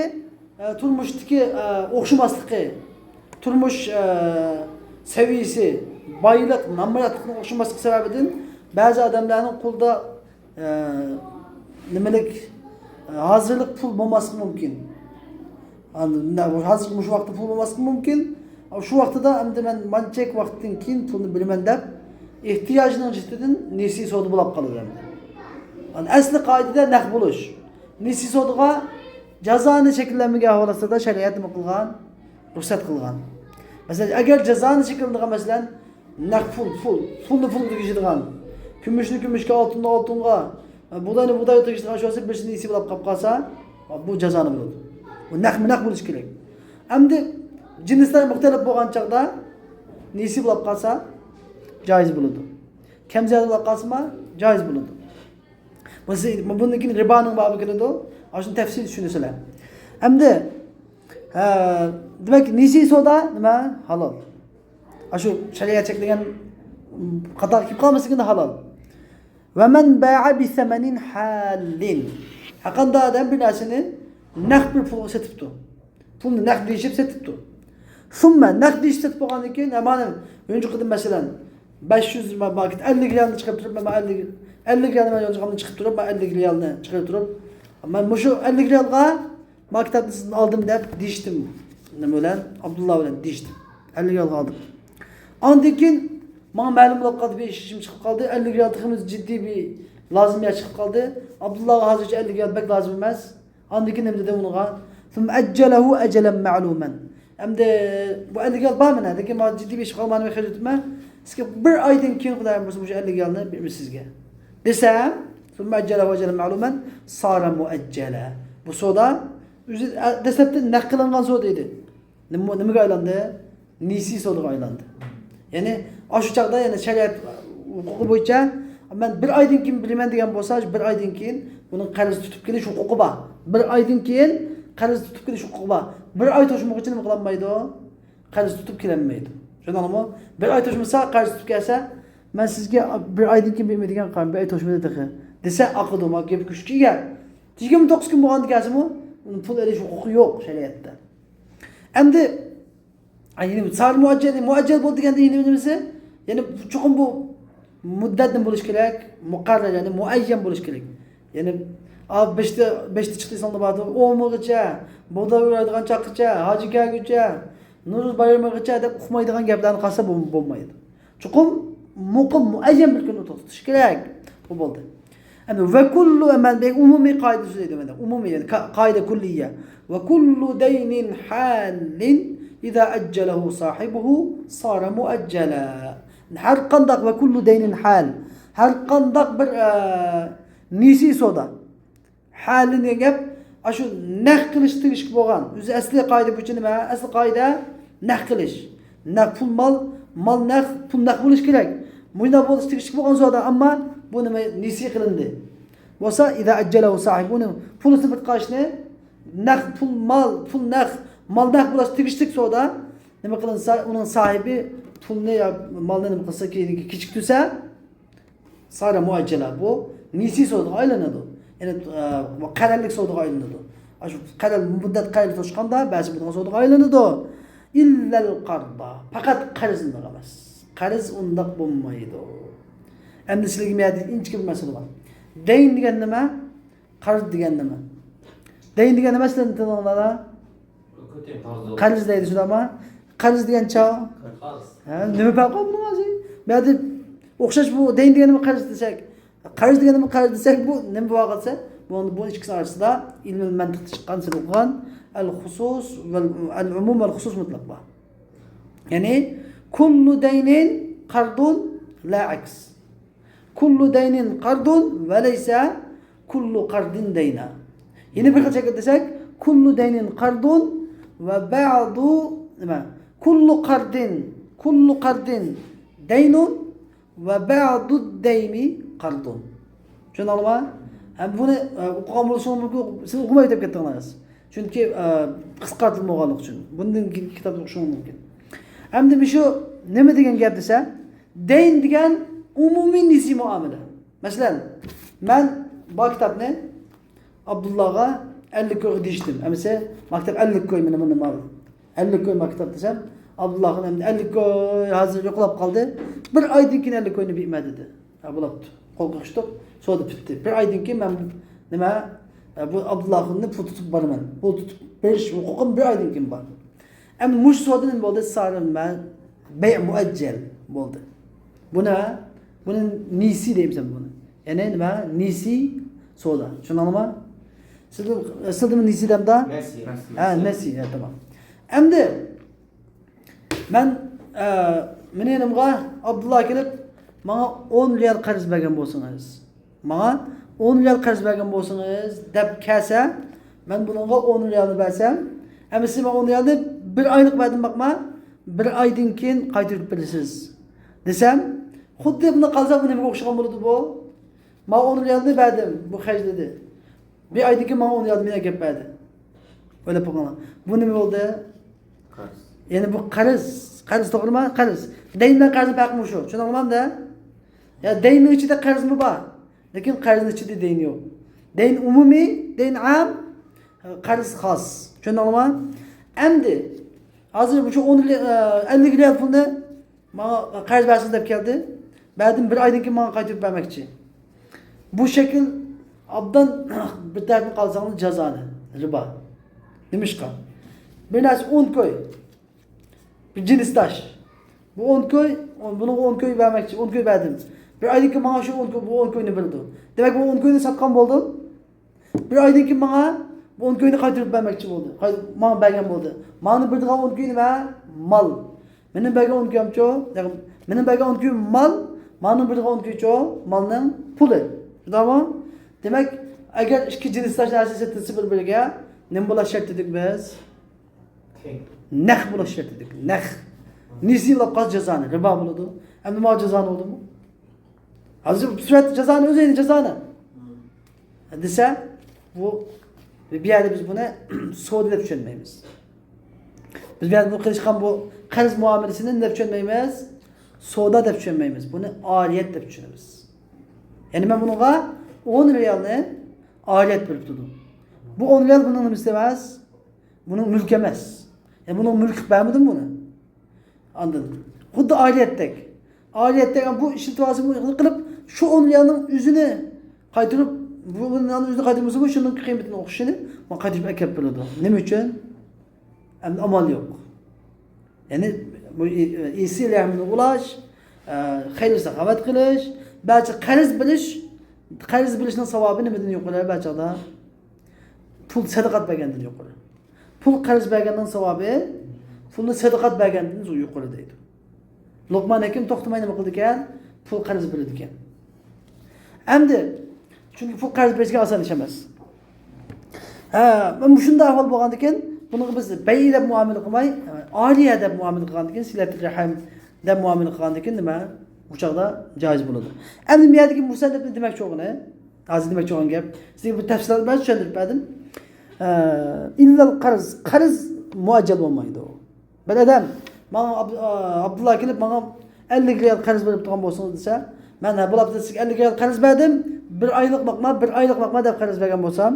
ئە، تۇرمۇشتىكى، ئە، ئوخشىماسلىقى، تۇرمۇش، ئە، سەۋىيىسى، بايلىق، نامراتلىقنىڭ ئوخشىماسلىقى سەۋەبىدىن بەزى ئادەملەرنىڭ قولىدا، ئە، نېمىلىك، ئە، ھازىرلىق پۇل بولماسلىقى مۇمكىن. ھازىر مۇشۇ ۋاقىتتا پۇل بولماسلىقى مۇمكىن. شۇ ۋاقتىدا ئەمدى مەن مانچەك ۋاقىتتىن كېيىن پۇلنى بېرىمەن دەپ، ئېھتىياجنىڭ جىددىدىن نېسى سودا بولاپ قالىدۇ ئەمدى. ئەسلى قائىدىدە نەق بولۇش. نېسى سودىغا جازانى شەكىللەنمىگەن ھالەتتە شەرىئەت نېمە قىلغان؟ رۇخسەت قىلغان. مەسىلەن، ئەگەر جازانى شەكىللەنگەن، مەسىلەن، نەق پۇل، پۇل، پۇلنى پۇلغا تېگىشىدىغان، كۈمۈشنى كۈمۈشكە، ئالتۇننى ئالتۇنغا، بۇغداينى بۇغدايغا تېگىشىدىغان شۇ بىرسىنى نېسى بولاپ قاپ قالسا، بۇ جازانى بولىدۇ. بۇ نەقمۇ نەق بولۇشى كېرەك. ئەمدى جىنسلار مۇختەلىپ بولغان چاغدا نېسى بولاپ قالسا، جايىز بولىدۇ. كەم زىيادە بولاپ قالسىمۇ، جايىز بولىدۇ. بۇنىڭ كېيىن رىبانىڭ بابى كېلىدۇ. ئاشۇنى تەپسىلىي چۈشىنىسىلەر. ئەمدى، ھە، دېمەك، نېسى سودا نېمە؟ ھالال. ئاشۇ شەرىئەت چەكلىگەن قاتارغا كىرىپ قالمىسىكىن ھالال. ومن باع بثمن حال. ھەرقانداق ئادەم بىر نەرسىنى نەق بىر پۇلغا سېتىپتۇ. پۇلنى نەق دېيىشىپ سېتىپتۇ. ثم، نەق دېيىشىپ سېتىپ بولغاندىن كېيىن، مانا، يۇنجۇقىدىن، مەسىلەن، بەش يۈز ماركىدا ئەللىك رىيالنى چىقىرىپ تۇرۇپ، مەن، مەن ئەللىك، ئەللىك رىيالنى مەن يۇنجۇقىمدىن چىقىرىپ تۇرۇپ، مەن ئەللىك رىيالنى چىقىرىپ تۇرۇپ، مەن مۇشۇ ئەللىك رىيالغا ما كىتابنى سىزدىن ئالدىم دەپ دېيىشتىم. نېمە بىلەن؟ ئابدۇللا بىلەن دېيىشتىم. ئەللىك رىيالغا ئالدىم. ئاندىن كېيىن ماڭا مەلۇم بولۇپ قالدى، بىر ئىش، ئىشىم چىقىپ قالدى. ئەللىك رىيال تېخىمۇ جىددىي بىر لازىم ئىش چىقىپ قالدى. ئابدۇللاغا ھازىرچە ئەللىك رىيال بەك لازىم ئەمەس. ئاندىن كېيىن نېمە دېدى ئۇنىڭغا؟ ثم أجله أجلا معلوما. ئەمدى بۇ ئەللىك رىيال بار مانا، لېكىن ماڭا جىددىي بىر ئىش قالمىغان، مەن خەجلىتىمەن. سىزگە بىر ئايدىن كېيىن خۇدايىم بۇيرۇسا مۇشۇ ئەللىك رىيالنى بېرىمىز سىزگە، دېسە، ثم أجله أجلا معلوما صار مؤجلا. بۇ سودا ئۆزى، ئە، دەسلەپتە نەق قىلىنغان سودا ئىدى. نېمە، نېمىگە ئايلاندى؟ نېسى سودىغا ئايلاندى. يەنى، ئاشۇ چاغدا يەنە شەرىئەت ھوقۇقى بويىچە، مەن بىر ئايدىن كېيىن بېرىمەن دېگەن بولسا، بىر ئايدىن كېيىن بۇنىڭ قەرز تۇتۇپ كېلىش ھوقۇقى بار. بىر ئايدىن كېيىن قەرز تۇتۇپ كېلىش ھوقۇقى بار. بىر ئاي توشمىغۇچە نېمە قىلالمايدۇ؟ قەرز تۇتۇپ كېلەلمەيدۇ. چۈشەندىڭلارمۇ؟ بىر ئاي توشمىسا، قەرز تۇتۇپ كەلسە، مەن سىزگە بىر ئايدىن كېيىن بېرىمەن دېگەن قارىمەن، بىر ئاي توشمىدى تېخى، دېسە، ئاقىدۇ. ما گەپ كۈچكە ئىگە. يىگىرمە توققۇز كۈن بولغاندا كەلسىمۇ، پۇل ئېلىش ھوقۇقى يوق شەرىئەتتە. ئەمدى، ئە، يەنى سار مۇئەججەل، مۇئەججەل بولدى دېگەندە يەنە نېمىسى؟ يەنى چوقۇم بۇ مۇددەت نېمە بولۇشى كېرەك؟ مۇقەررەر، يەنى مۇئەييەن بولۇشى كېرەك. يەنى، ئا، بەشتە، بەشتە چىقتى دېسەڭلار بارىدۇ، ئون مىڭغىچە، بۇغداي ئورايدىغان چاغقىچە، ھاجى كەلگۈچە، نورۇز بايرىمىغىچە دەپ ئۇقمايدىغان گەپلەرنى قىلسا بول-، بولمايدۇ. چوقۇم مۇقىم، مۇئەييەن بىر كۈندە توختىتىش كېرەك. بۇ بولدى. ئەمدى ۋە كۇللۇ، مەن بىر ئومۇمىي قائىدە سۆزلەيدۇ مەندە. ئومۇمىي، يەنى قا-، قائىدە كۇللىيە. ۋە كۇللۇ دەينىن ھالىن ئىزا ئەججەلەھۇ ساھىبۇھۇ سارە مۇئەججەلە. ھەر قانداق، ۋە كۇللۇ دەينىن ھال. ھەر قانداق بىر، ئە، نېسى سودا. ھالى دېگەن گەپ، ئاشۇ نەق قىلىش تېگىشلىك بولغان. ئۆزى ئەسلى قائىدە بويىچە نېمە؟ ئەسلى قائىدە نەق قىلىش. نەق پۇل مال، مال نەق، پۇل نەق بولۇشى كېرەك. مۇشۇنداق بولۇشى تېگىشلىك بولغان سودا، ئەمما بۇ نېمە؟ نېسى قىلىندى. بولسا، ئىزا ئەججەلەھۇ ساھىبۇ، پۇلنى سېتىپ قالىشنى، نەق پۇل مال، پۇل نەق، مال نەق بولۇشى تېگىشلىك سودا نېمە قىلىنسا، ئۇنىڭ ساھىبى پۇلنى يا مالنى نېمە قىلسا، كېيىنكى كېچىكتۈرسە، سارە مۇئەججەلە، بۇ نېسى سودىغا ئايلىنىدۇ. يەنى، ئە، قەرەللىك سودىغا ئايلىنىدۇ. ئاشۇ قەرەل مۇددەت قەرەللىك توشقاندا بەزى بولىدىغان سودىغا ئايلىنىدۇ. ئىللەل قەردا. پەقەت قەرز ئۇنداق ئەمەس. قەرز ئۇنداق بولمايدۇ. ئەمدى سىلەرگە مەن ئىنچىكە بىر مەسىلە بار. دەين دېگەن نېمە؟ قەرز دېگەن نېمە؟ دەين دېگەن نېمە سىلەرنىڭ تىلىڭلاردا؟ قەرز دەيدۇ، شۇنداقمۇ؟ قەرز دېگەن چاغ. قەرز. ھە، نېمە پەرقى بار بۇنىڭ ھازىر؟ بۇ يەردە ئوخشاش، بۇ دەين دېگەن نېمە، قەرز دېسەك، قەرز دېگەن نېمە، قەرز دېسەك، بۇ نېمە بولغان دېسە، بۇ، بۇ ئىككىسىنىڭ ئارىسىدا ئىلمىل مەنتىقتا چىققان، سىز ئوقۇغان ئەل خۇسۇس ۋەل، ئەل ئومۇم ۋەل خۇسۇس مۇتلەق بار. يەنى، كۇللۇ دەينىن قەردۇن لا ئەكس. كۇللۇ دەينىن قەردۇن ۋە لەيسە كۇللۇ قەردىن دەينا. يەنە بىر خىل شەكىلدە دېسەك، كۇللۇ دەينىن قەردۇن ۋە بەئدۇ، نېمە؟ كۇللۇ قەردىن، كۇللۇ قەردىن دەينۇن ۋە بەئدۇ دەينى قەردۇن. چۈشەندىڭلارمۇ؟ ھەم بۇنى، ئە، ئوقۇغان بولۇشىڭىز مۇمكىن، سىز ئوقۇماي ئۆتۈپ كەتتىڭىز. چۈنكى، ئە، قىسقارتىلما بولغانلىقى ئۈچۈن. بۇندىن كېيىنكى كىتابتا ئوقۇشىڭىز مۇمكىن. ئەمدى مۇشۇ نېمە دېگەن گەپ دېسە، دەين دېگەن ئومۇمىي نېسى مۇئامىلە. مەسىلەن، مەن بۇ كىتابنى ئابدۇللاغا ئەللىك كويغا دېيىشتىم. ئەمىسە، ما كىتاب ئەللىك كوي، مانا مۇنى مال. ئەللىك كوي ما كىتاب دېسەم، ئابدۇللاغا ئەمدى ئەللىك كوي ھازىر يوقاپ قالدى. بىر ئايدىن كېيىن ئەللىك كوينى بېرىمەن دېدى. ھە، بولاپتۇ. قول قېقىشتۇق، سودا پۈتتى. بىر ئايدىن كېيىن مەن نېمە، ئە، بۇ ئابدۇللاخۇننى پۇل تۇتۇپ بارىمەن. پۇل تۇتۇپ بېرىش ھوقۇقۇم بىر ئايدىن كېيىن بار. ئەمدى مۇشۇ سودا نېمە بولدى؟ سارى مە-، بەي مۇئەججەل بولدى. بۇنى بۇنى نېسى دەيمىز بۇنى. يەنى نېمە؟ نېسى سودا. چۈشەندىڭلارمۇ؟ سىزدە، سىزدىمۇ نېسى دەمدا؟ نەسى. ھە، نەسى. ھە، تامام. ئەمدى مەن، ئە، مېنىڭ يېنىمغا ئابدۇللا كېلىپ، ماڭا ئون رىيال قەرز بەرگەن بولسىڭىز، ماڭا ئون رىيال قەرز بەرگەن بولسىڭىز دەپ كەلسە، مەن بۇنىڭغا ئون رىيالنى بەرسەم، ئەمىسە مەن ئون رىيالنى بىر ئايلىق بەردىم باقما، بىر ئايدىن كېيىن قايتۇرۇپ بېرىسىز دېسەم، خۇددى بۇنى قالسا بۇ نېمىگە ئوخشىغان بولىدۇ بۇ؟ ماڭا ئون رىيالنى بەردىم، بۇ خەجلىدى. بىر ئايدىن كېيىن ماڭا ئون رىيال مېنى ئەكەپ بەردى. ئويلاپ بېقىڭلار. بۇ نېمە بولدى؟ قەرز. يەنى بۇ قەرز. قەرز توغرىمۇ؟ قەرز. دەين بىلەن قەرزنىڭ پەرقى مۇشۇ. چۈشەندىڭلارمۇ ئەمدى؟ يا دەيننىڭ ئىچىدە قەرزمۇ بار. لېكىن قەرزنىڭ ئىچىدە دەين يوق. دەين ئومۇمىي، دەين ئام، قەرز خاس. چۈشەندىڭلارمۇ؟ ئەمدى ھازىر مۇشۇ ئون رىيال، ئەللىك رىيال پۇلنى ماڭا قەرز بەرسىز دەپ كەلدى. بەردىم، بىر ئايدىن كېيىن ماڭا قايتۇرۇپ بەرمەكچى. بۇ شەكىل ئابدان بىر تەرەپتىن قالساڭلار جازانى، رىبا. نېمىشقا؟ بىر نەرسە ئون كوي. بىر جىنس داش. بۇ ئون كوي، بۇنىڭغا ئون كوي بەرمەكچى، ئون كوي بەردىم. بىر ئايدىن كېيىن ماڭا شۇ ئون كوي، بۇ ئون كوينى بېرىدۇ. دېمەك، بۇ ئون كوينى ساتقان بولدۇم. بىر ئايدىن كېيىن ماڭا بۇ ئون كوينى قايتۇرۇپ بەرمەكچى بولدى. قاي-، ماڭا بەرگەن بولدى. ماڭا بېرىدىغان ئون كوي نېمە؟ مال. مېنىڭ بەرگەن ئون كويۇمچۇ؟ ياق، مېنىڭ بەرگەن ئون كويۇم مال، ماڭا بېرىدىغان ئون كويچۇ؟ مالنىڭ پۇلى. شۇنداقمۇ؟ دېمەك، ئەگەر ئىككى جىنس داش نەرسە سېتىلسا بىر-بىرىگە، نېمە بولاش شەرت ئىدۇق بىز؟ تەڭ. نەق بولاش شەرت ئىدۇق. نەق. نېسى بولۇپ قالسا جازانى، رىبا بولىدۇ. ئەمدى ماڭا جازانى بولدىمۇ؟ ھازىر بۇ سۈرەتتە جازانى، ئۆزى ئەينى جازانى. دېسە، بۇ، بۇ يەردە بىز بۇنى سودا دەپ چۈشەنمەيمىز. بىز بۇ يەردە بۇ قىلىشقان بۇ قەرز مۇئامىلىسىنى نېمە دەپ چۈشەنمەيمىز؟ سودا دەپ چۈشەنمەيمىز. بۇنى ئارىيەت دەپ چۈشىنىمىز. يەنى مەن بۇنىڭغا ئون رىيالنى ئارىيەت بېرىپ تۇردۇم. بۇ ئون رىيال بۇنىڭ نېمىسى ئەمەس؟ بۇنىڭ مۈلكى ئەمەس. يەنى بۇنىڭ مۈلكى قىلىپ بەرمىدىم بۇنى. ئاندىن خۇددى ئارىيەتتەك. ئارىيەتتەك بۇ ئىشلىتىۋالسا بۇ قىلىپ، شۇ ئون رىيالنىڭ ئۆزىنى قايتۇرۇپ، بۇ ئون رىيالنىڭ ئۆزىنى قايتۇرمىسا، بۇ شۇنىڭ قىممىتىنى ئوخشىشىنى ماڭا قايتۇرۇپ ئەكەپ بېرىدۇ. نېمە ئۈچۈن؟ ئەمدى ئامال يوق. يەنى بۇ ئى-، ئىسى لەھمىنى ئۇلاش، ئە، خەير ساخاۋەت قىلىش، بەزى قەرز بېرىش، قەرز بېرىشنىڭ ساۋابى نېمىدىن يۇقىرى بەزى چاغدا؟ پۇل سەدىقەت بەرگەندىن يۇقىرى. پۇل قەرز بەرگەننىڭ ساۋابى پۇلنى سەدىقەت بەرگەندىن يۇقىرى دەيدۇ. لوقمان ھەكىم توختىماي نېمە قىلىدىكەن؟ پۇل قەرز بېرىدىكەن. ئەمدى، چۈنكى پۇل قەرز بېرىشكە ئاسان ئىش ئەمەس. ھە، مۇشۇنداق ئەھۋال بولغاندىكىن، بۇنىڭغا بىز بەي دەپ مۇئامىلە قىلماي، ئارىيە دەپ مۇئامىلە قىلغاندىكىن، سىلەتۇر رەھىم دەپ مۇئامىلە قىلغاندىكىن نېمە؟ ئۇ چاغدا جايىز بولىدۇ. ئەمدى بۇ يەردىكى مۇسەننىپنىڭ دېمەكچى بولغىنى، ھازىر دېمەكچى بولغان گەپ، سىزگە بىر تەپسىلات بىلەن چۈشەندۈرۈپ بەردىم. ئە، ئىللەل قەرز، قەرز مۇئەججەل بولمايدۇ. بىر ئادەم ماڭا ئاب-، ئا، ئابدۇللا كېلىپ ماڭا ئەللىك رىيال قەرز بېرىپ تۇرغان بولسىڭىز دېسە، مەن، ھە، بولاپتۇ، سىزگە ئەللىك رىيال قەرز بەردىم، بىر ئايلىق باقما، بىر ئايلىق باقما دەپ قەرز بەرگەن بولسام،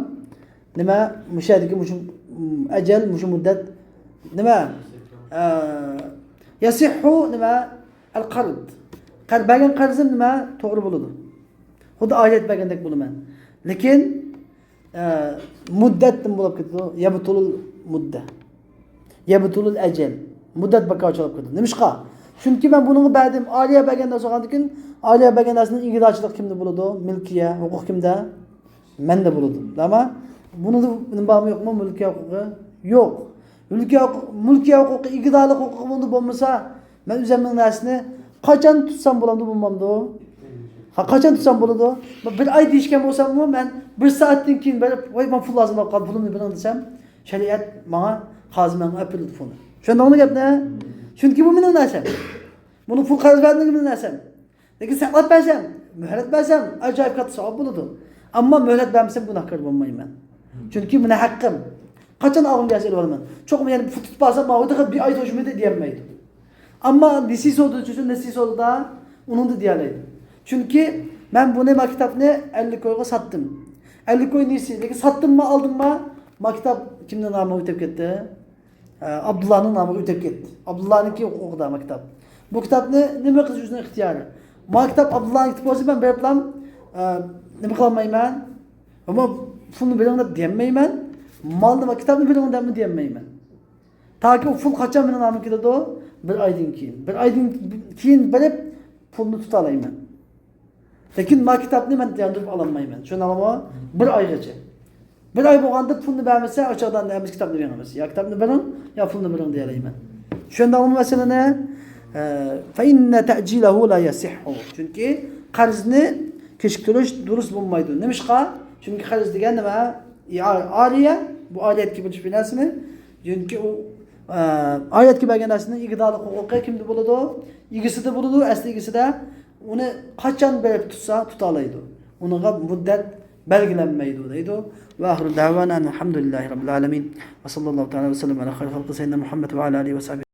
نېمە، مۇشۇ يەردىكى مۇشۇ، م، ئەجەل، مۇشۇ مۇددەت، نېمە، ئە، يەسىھھۇ، نېمە، ئەل قەرز. قەر-، بەرگەن قەرزىم نېمە، توغرا بولىدۇ. خۇددى ئارىيەت بەرگەندەك بولىمەن. لېكىن، ئە، مۇددەت نېمە بولۇپ كېتىدۇ؟ يەبتۇلۇل مۇددە. يەبتۇلۇل ئەجەل. مۇددەت بىكارچىلىق بولۇپ كېتىدۇ. نېمىشقا؟ چۈنكى مەن بۇنىڭغا بەردىم، ئارىيە بەرگەن نەرسە بولغاندىكىن، ئارىيە بەرگەن نەرسىنىڭ ئىگىدارچىلىقى كىمدە بولىدۇ؟ مۈلكىيە، ھوقۇق كىمدە؟ مەندە بولىدۇ. ئەمما بۇنىڭدا نېمە بارمۇ يوقمۇ؟ مۈلكىيە ھوقۇقى يوق. مۈلكىيە ھوقۇق-، مۈلكىيە ھوقۇقى، ئىگىدارلىق ھوقۇقى بۇنىڭدا بولمىسا، مەن ئۆزۈمنىڭ نەرسىنى قاچان تۇتسام بولامدۇ، بولمامدۇ؟ ھا، قاچان تۇتسام بولىدۇ؟ بىر ئاي دېيىشكەن بولساممۇ، مەن بىر سائەتتىن كېيىن بېرىپ، ۋاي، ماڭا پۇل لازىم بولۇپ قالدى، پۇلۇمنى بېرىڭ دېسەم، شەرىئەت ماڭا، قازى ماڭا ئەپ بېرىدۇ پۇلنى. چۈشەندىڭمۇ گەپنى؟ چۈنكى بۇ مېنىڭ نەرسەم. بۇنى پۇل قەرز بەردىم، مېنىڭ نەرسەم. لېكىن ساقلاپ بەرسەم، مۆھلەت بەرسەم، ئاجايىپ كاتتا ساۋاب بولىدۇ. ئەمما مۆھلەت بەرمىسەم، گۇناھكار بولمايمەن. چۈنكى مېنىڭ ھەققىم. قاچان ئالغۇم كەلسە ئېلىۋالىمەن. چوقۇم يەنە پۇل تۇتۇپ بارسام، ماۋۇ تېخى بىر ئاي توشمىدى دېيەلمەيدۇ. ئەمما نېسى سودا چۈشسە، نېسى سودىدا ئۇنىڭدا دېيەلەيدۇ. چۈنكى مەن بۇنى، ما كىتابنى ئەللىك كويغا ساتتىم. ئەللىك كوي نېسى، لېكىن ساتتىممۇ، ئالدىممۇ، ما كىتاب كىمنىڭ نامىغا ئۆتۈپ كەتتى؟ ئە، ئابدۇللانىڭ نامىغا ئۆتۈپ كەتتى. ئابدۇللانىڭكى ھوقۇقىدا ما كىتاب. بۇ كىتابنى نېمە قىلىش ئۆزىنىڭ ئىختىيارى. ما كىتاب ئابدۇللانىڭكى بولسا مەن بېرىپلام، ئە، نېمە قىلالمايمەن. ئەمما پۇلنى بېرىڭ دەپ دېيەلمەيمەن. مالنى، ما كىتابنى بېرىڭ دەپمۇ دېيەلمەيمەن. تاكى ئۇ پۇل قاچان مېنىڭ نامىمغا كېلىدۇ؟ بىر ئايدىن كېيىن. بىر ئايدىن كېيىن بېرىپ پۇلنى تۇتالايمەن. لېكىن ما كىتابنى مەن ياندۇرۇپ ئالالمايمەن. چۈشەندىڭلارمۇ؟ بىر ئايغىچە. بىر ئاي بولغاندا پۇلنى بەرمىسە، ئاشۇ چاغدا ئەمىسە كىتابنى بېرىڭ ئەمەس. يا كىتابنى بېرىڭ، يا پۇلنى بېرىڭ دېيەلەيمەن. چۈشەندىڭلارمۇ مەسىلىنى؟ ئە، فإن تأجيله لا يصح. چۈنكى قەرزنى كېچىكتۈرۈش دۇرۇس بولمايدۇ. نېمىشقا؟ چۈنكى قەرز دېگەن نېمە؟ ئا-، ئارىيە، بۇ ئارىيەتكە بىلىش بىر نەرسىنى. چۈنكى ئۇ، ئە، ئارىيەتكە بەرگەن نەرسىنىڭ ئىگىدارلىق ھوقۇقى كىمدە بولىدۇ؟ ئىگىسىدە بولىدۇ، ئەسلى ئىگىسىدە. ئۇنى قاچان بېرىپ تۇتسا، تۇتالايدۇ. ئۇنىڭغا مۇددەت بەلگىلەنمەيدۇ، دەيدۇ. وآخر دعوانا أن الحمد لله رب العالمين. وصلى الله تعالى وسلم على خير خلقه سيدنا محمد وعلى آله وصحبه